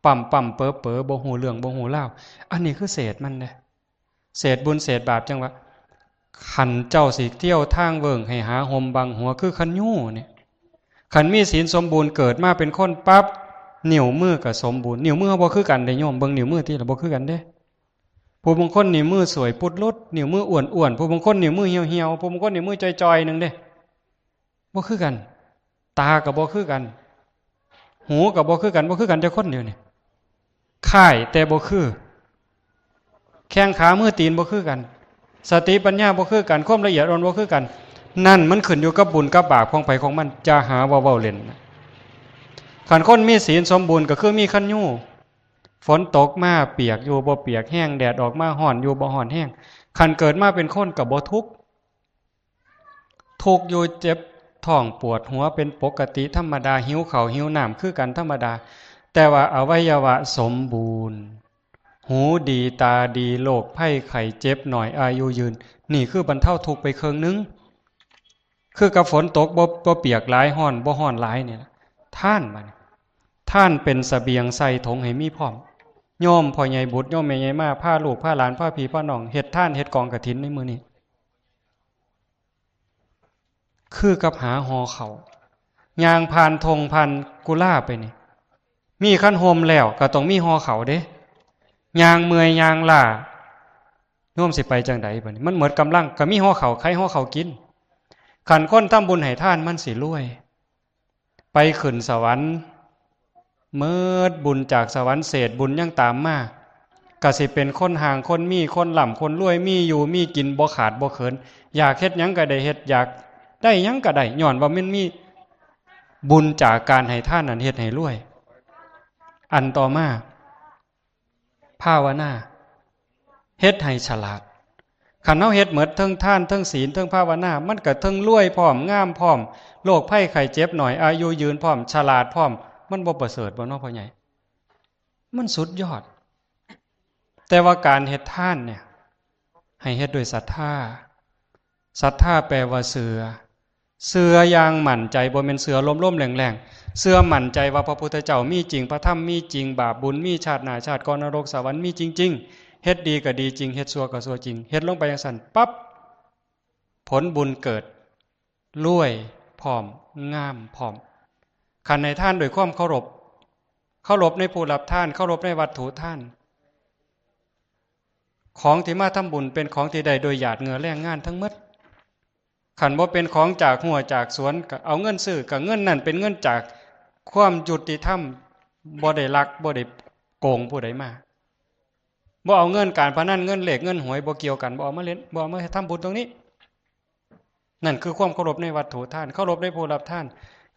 ปั๊มๆเป๋อๆ บ่ฮู้เรื่องบ่ฮู้ราว อันนี้คือเศษมันเด้ เศษบุญเศษบาป จั่งว่า คันเจ้าสิเที่ยวทางเวิ้งให้หาห่มบังหัวคือคันยูเนี่ย คันมีศีลสมบูรณ์เกิดมาเป็นคนปั๊บ นิ้วมือก็สมบูรณ์ นิ้วมือเฮาบ่คือกันเด้โยม เบิ่งนิ้วมือติล่ะ บ่คือกันเด้ ผู้บางคนนิ้วมือสวยปุดลุด นิ้วมืออ้วนๆ ผู้บางคนนิ้วมือเหี่ยวๆ ผู้บางคนนิ้วมือจ่อยๆ หนึ่งเด้ บ่คือกัน ตาก็บ่คือกัน หูก็บ่คือกัน บ่คือกันจักคนเดียวนี่ คล้ายแต่บ่คือ แข้งขามือตีนบ่คือกัน สติปัญญาบ่คือกัน ความละเอียดอ่อนบ่คือกัน นั่นมันขึ้นอยู่กับบุญกับบาปของไผของมัน อย่าหาว่าเว้าเล่นนะ คันคนมีศีลสมบูรณ์ก็คือมีคันยู ฝนตกมาเปียกอยู่บ่เปียกแฮง แดดออกมาร้อนอยู่บ่ร้อนแฮง คันเกิดมาเป็นคนก็บ่ทุกข์ ทุกข์อยู่ เจ็บท้องปวดหัวเป็นปกติธรรมดา หิวข้าวหิวน้ำคือกันธรรมดา แต่ว่าอวัยวะสมบูรณ์ หูดีตาดี โรคภัยไข้เจ็บน้อย อายุยืน นี่คือบรรเทาทุกข์ไปครึ่งหนึ่ง คือกับฝนตกบ่ บ่เปียกหลาย ร้อนบ่ร้อนหลายนี่ล่ะ ทานบัดนี้ ทานเป็นเสบียงใส่ถุงให้มีพร้อม โยมพ่อใหญ่บุตร โยมแม่ใหญ่มา พาลูกพาหลาน พาพี่พาน้อง เฮ็ดทานเฮ็ดกองกฐินในมื้อนี้ คือกับหาห่อข้าว ย่างผ่านท่งผ่านกุลาไปนี่ มีคันห่มแล้วก็ต้องมีห่อข้าวเด้ ย่างเมื่อยย่างล้า โยมสิไปจั่งใดบัดนี้ มันหมดกำลัง ก็มีห่อข้าว ไข่ห่อข้าวกิน คันคนทำบุญให้ทานมันสิรวย ไปขึ้นสวรรค์ เมิดบุญจากสวรรค์ เศษบุญยังตามมา ก็สิเป็นคนห่างคนมี คนร่ำคนรวย มีอยู่มีกิน บ่ขาดบ่เขิน อยากเฮ็ดหยังก็ได้เฮ็ด อยากได้หยังก็ได้ ย้อนว่ามันมีบุญจากการให้ทานนั้นเฮ็ดให้รวย อันต่อมา ภาวนา เฮ็ดให้ฉลาด คันเฮาเฮ็ดหมด เทิงทาน เทิงศีล เทิงภาวนา มันก็เทิงรวยพร้อม งามพร้อม โรคภัยไข้เจ็บน้อย อายุยืนพร้อม ฉลาดพร้อม มันบ่ประเสริฐบ่เนาะพ่อใหญ่ มันสุดยอด แต่ว่าการเฮ็ดทานเนี่ย ให้เฮ็ดด้วยศรัทธา ศรัทธาแปลว่าเชื่อ เชื่ออย่างมั่นใจ บ่แม่นเชื่อลมๆแรงๆ เชื่อมั่นใจว่าพระพุทธเจ้ามีจริง พระธรรมมีจริง บาปบุญมี ชาติหน้าชาติก่อน นรกสวรรค์มีจริงๆ เฮ็ดดีก็ดีจริง เฮ็ดชั่วก็ชั่วจริง เฮ็ดลงไปจั่งซั้นปั๊บ ผลบุญเกิด รวยพร้อม งามพร้อม คันให้ทานด้วยความเคารพ เคารพในผู้รับทาน เคารพในวัตถุทาน ของที่มาทำบุญเป็นของที่ได้โดยหยาดเหงื่อแรงงานทั้งหมด คันบ่เป็นของจากฮั้วจากสวน ก็เอาเงินซื้อ ก็เงินนั่นเป็นเงินจากความยุติธรรม บ่ได้ลัก บ่ได้โกงผู้ใดมา บ่เอาเงินการพนัน เงินเลข เงินหวย บ่เกี่ยวกัน บ่เอามาเล่น บ่เอามาทำบุญตรงนี้ นั่นคือความเคารพในวัตถุทาน เคารพในผู้รับทาน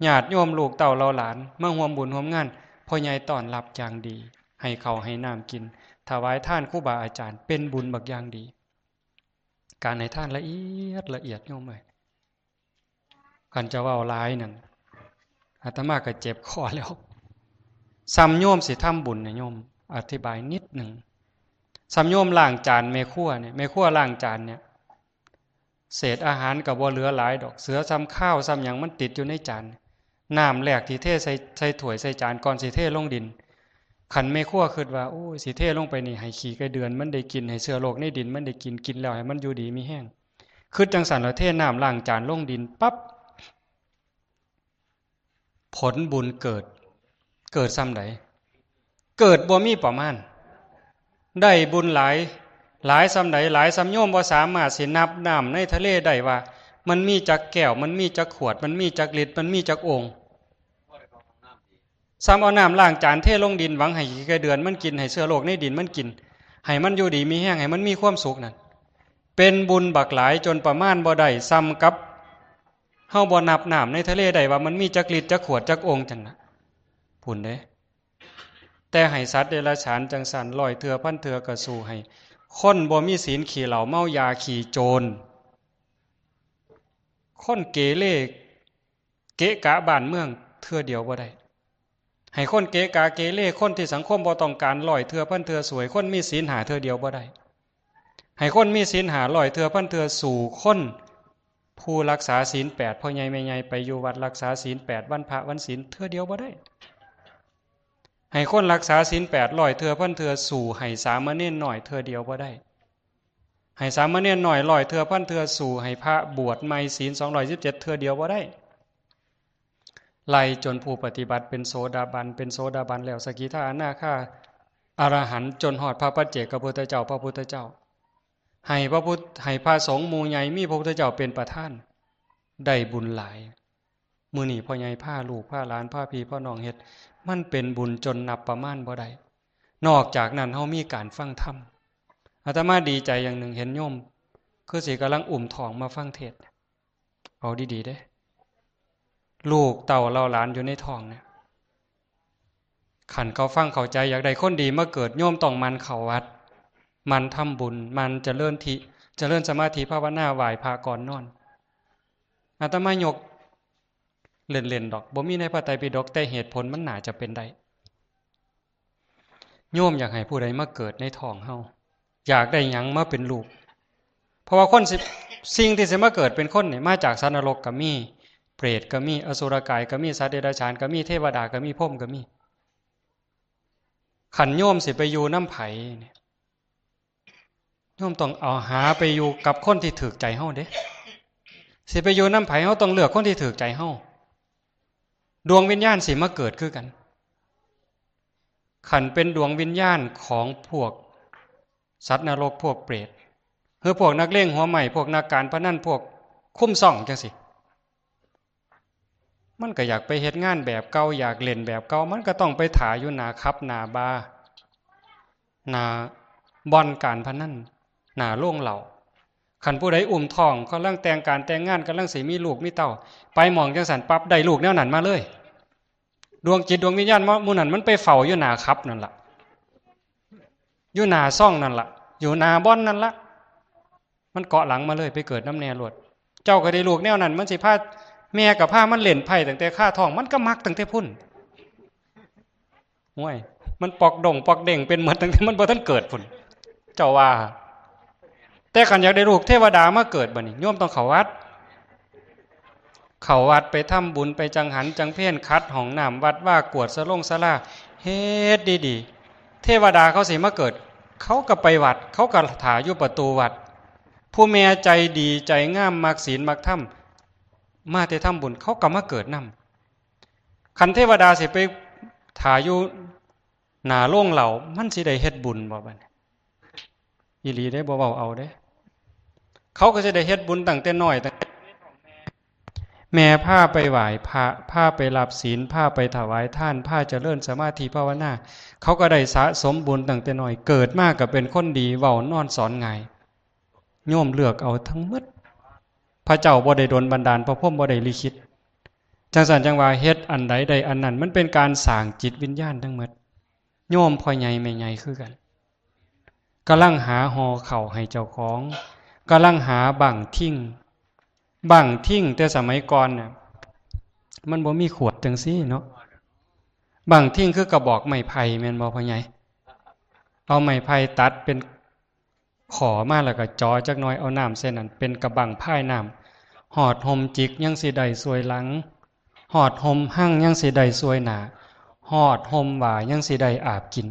ญาติโยมลูกเต้าเหล่าหลาน มาร่วมบุญร่วมงาน พ่อใหญ่ต้อนรับอย่างดี ให้ข้าวให้น้ำกิน ถวายทานครูบาอาจารย์ เป็นบุญบักอย่างดี การให้ทานละเอียดละเอียดโยมเอ้ย คันจะเว้าหลายนั่น อาตมาก็เจ็บคอแล้ว ส่ำโยมสิทำบุญนะโยม อธิบายนิดหนึ่ง ส่ำโยมล้างจานแม่ครัวเนี่ย แม่ครัวล้างจานเนี่ย เศษอาหารก็บ่เหลือหลายดอก เศษส่ำคาวส่ำหยังมันติดอยู่ในจาน น้ำแรกที่เทใส่ ใส่ถ้วยใส่จานก่อนสิเทลงดิน คันแม่ครัวคิดว่า โอ้ย สิเทลงไปนี่ ให้ขี้ไก่เดือนมันได้กิน ให้เชื้อโรคในดินมันได้กิน กินแล้วให้มันอยู่ดีมีแฮง คิดจั่งซั้นแล้วเทน้ำล้างจานลงดินปั๊บ ผลบุญเกิด เกิดส่ำใด เกิดบ่มีประมาณ ได้บุญหลาย หลายส่ำใด หลายส่ำโยมบ่สามารถสินับน้ำในทะเลได้ว่า มันมีจักแก้ว มันมีจักขวด มันมีจักลิตร มันมีจักโอ่ง ส่ำเอาน้ำล้างจานเทลงดิน หวังให้ขี้ไก่เดือนมันกิน ให้เชื้อโรคในดินมันกิน ให้มันอยู่ดีมีแฮง ให้มันมีความสุขนั่น เป็นบุญบักหลายจนประมาณบ่ได้ ส่ำกับเฮาบ่นับน้ำในทะเลได้ว่ามันมีจักลิตร จักขวด จักโอ่งจั่งนะ พู้นเด้ แต่ให้สัตว์เดรัจฉานจั่งซั้น ร้อยเทื่อพันเทื่อก็สู้ให้ คนบ่มีศีล ขี้เหล้าเมายา ขี้โจร คนเกเร เกะกะบ้านเมืองเทื่อเดียวบ่ได้ ให้คนเกะกะเกเร คนที่สังคมบ่ต้องการ ร้อยเทื่อพันเทื่อสู้ให้คนมีศีลห้าเทื่อเดียวบ่ได้ ให้คนมีศีลห้า ร้อยเทื่อพันเทื่อสู้คนผู้รักษาศีลแปด พ่อใหญ่แม่ใหญ่ไปอยู่วัดรักษาศีลแปด วันพระวันศีลเทื่อเดียวบ่ได้ ให้คนรักษาศีลแปด ร้อยเทื่อพันเทื่อสู้ให้สามเณรน้อยเทื่อเดียวบ่ได้ ให้สามเณรน้อย ร้อยเทื่อพันเทื่อสู้ให้พระบวชใหม่ศีล สองร้อยสิบเจ็ด เทื่อเดียวบ่ได้ ไล่จนผู้ปฏิบัติเป็นโสดาบัน เป็นโสดาบันแล้ว สกิทา อนาคา อรหันต์ จนฮอดพระปัจเจกพุทธเจ้า พระพุทธเจ้า ให้พระพุทธ ให้พระสงฆ์หมู่ใหญ่มีพระพุทธเจ้าเป็นประธาน ได้บุญหลาย มื้อนี้พ่อใหญ่พาลูกพาหลานพาพี่พาน้องเฮ็ด มันเป็นบุญจนนับประมาณบ่ได้ นอกจากนั้นเฮามีการฟังธรรม อาตมาดีใจอย่างหนึ่ง เห็นโยม คือสิกำลังอุ้มท้องมาฟังเทศน์ เอาดีๆเด้ ลูกเต้าเหล่าหลานอยู่ในท้องเนี่ย คันเขาฟังเข้าใจ อยากได้คนดีมาเกิด โยมต้องหมั่นเข้าวัด หมั่นทำบุญ หมั่นเจริญทิ เจริญสมาธิภาวนา ไหว้พระก่อนนอน อาตมายกเล่นๆดอก บ่มีในพระไตรปิฎก แต่เหตุผลมันน่าจะเป็นได้ โยมอยากให้ผู้ใดมาเกิดในท้องเฮา อยากได้หยังมาเป็นลูก เพราะว่าคนสิ สิ่งที่สิมาเกิดเป็นคนนี่ มาจากสัตว์นรกก็มี เปรตก็มี อสุรกายก็มี สัตว์เดรัจฉานก็มี เทวดาก็มี พรหมก็มี คันโยมสิไปอยู่นำไผเนี่ย โยมต้องเอาหาไปอยู่กับคนที่ถูกใจเฮาเด้ สิไปอยู่นำไผ เฮาต้องเลือกคนที่ถูกใจเฮา ดวงวิญญาณสิมาเกิดคือกัน คันเป็นดวงวิญญาณของพวก สัตว์นรก พวกเปรต หรือพวกนักเลงหัวไม้ พวกนักการพนัน พวกคุมซ่องจังซี้ มันก็อยากไปเฮ็ดงานแบบเก่า อยากเล่นแบบเก่า มันก็ต้องไปถ่าอยู่หน้าผับหน้าบาร์ หน้าบ่อนการพนัน หน้าโรงเหล้า คันผู้ใดอุ้มท้อง กำลังแต่งการแต่งงาน กำลังสิมีลูกมีเต้า ไปหม่องจังซั่นปั๊บ ได้ลูกแนวนั้นมาเลย ดวงจิตดวงวิญญาณหมู่นั้นมันไปเฝ้าอยู่หน้าผับนั่นล่ะ อยู่หน้าซ่องนั่นล่ะ อยู่หน้าบ่อนนั่นล่ะ มันเกาะหลังมาเลย ไปเกิดนำแน่โลด เจ้าก็ได้ลูกแนวนั้น มันสิพา แม่ก็พามันเล่นไพ่ตั้งแต่คาท้อง มันก็มักตั้งแต่พุ้น โอ้ย มันปอกดงปอกเด้งเป็นหมดตั้งแต่มันบ่ทันเกิดพุ้น เจ้าว่า แต่คันอยากได้ลูกเทวดามาเกิดบัดนี้ โยมต้องเข้าวัด เข้าวัดไปทำบุญ ไปจังหันจังเพล ขัดห้องน้ำวัดวา กวาดสะลงศาลา เฮ็ดดีๆ เทวดาเขาสิมาเกิด เขาก็ไปวัด เขาก็ถ่าอยู่ประตูวัด ผู้แม่ใจดีใจงาม มักศีลมักธรรม มาแต่ทำบุญ เขาก็มาเกิดนำ คันเทวดาสิไปถ่าอยู่หน้าโรงเหล้า มันสิได้เฮ็ดบุญบ่บัดนี้ อีหลีเด้ บ่เว้าเอาเด้ เขาก็สิได้เฮ็ดบุญตั้งแต่น้อย ตั้งแต่แม่พาไปไหว้พระ พาไปรับศีล พาไปถวายทาน พาเจริญสมาธิภาวนา เขาก็ได้สะสมบุญตั้งแต่น้อย เกิดมาก็เป็นคนดี เว้านอนสอนง่าย โยมเลือกเอาทั้งหมด พระเจ้าบ่ได้ดลบันดาล พระพรหมบ่ได้ลิขิต จังซั่นจังว่าเฮ็ดอันใดได้อันนั้น มันเป็นการสร้างจิตวิญญาณทั้งหมด โยมพ่อใหญ่แม่ใหญ่คือกัน กำลังหาห่อข้าวให้เจ้าของ กำลังหาบั้งทิ่ง บั้งทิ่งแต่สมัยก่อนน่ะ มันบ่มีขวดจังซี่เนาะ บั้งทิ่งคือกระบอกไม้ไผ่แม่นบ่พ่อใหญ่ เอาไม้ไผ่ตัดเป็น ขอมาแล้วก็จ่อจักหน่อย เอาน้ำใส่นั่นเป็นกระบั้งพายน้ำ ฮอดห่มจิกยังสิได้ส่วยหลัง ฮอดห่มหั่งยังสิได้ส่วยหน้า ฮอดห่มว่ายังสิได้อาบกิน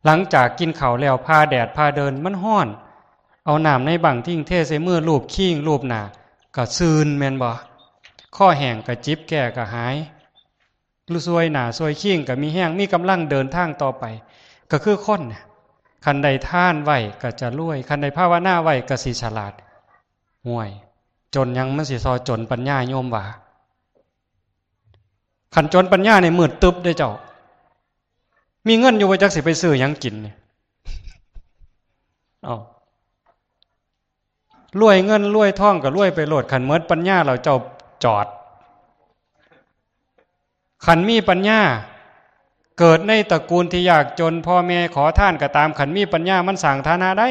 หลังจากกินข้าวแล้ว ผ่าแดดผ่าเดินมันฮ้อน เอาน้ำในบั้งทิ่งเทใส่มือลูบคิ้งลูบหน้า ก็ซื่นแม่นบ่ คอแห้งก็จิบแก้ก็หาย ส่วยหน้าส่วยคิ้งก็มีแฮง มีกำลังเดินทางต่อไป ก็คือคนน่ะ คันได้ทานไว้ก็จะรวย คันได้ภาวนาไว้ก็สิฉลาด ห่วย จนหยังมันสิซอจนปัญญาโยมว่า คันจนปัญญานี่มืดตึ๊บเด้เจ้า มีเงินอยู่บ่จักสิไปซื้อหยังกินนี่ เอ้า รวยเงินรวยทองก็รวยไปโลด คันหมดปัญญาแล้วเจ้าจอด คันมีปัญญา เกิดในตระกูลที่ยากจน พ่อแม่ขอทานก็ตาม คันมีปัญญามันสร้างฐานะได้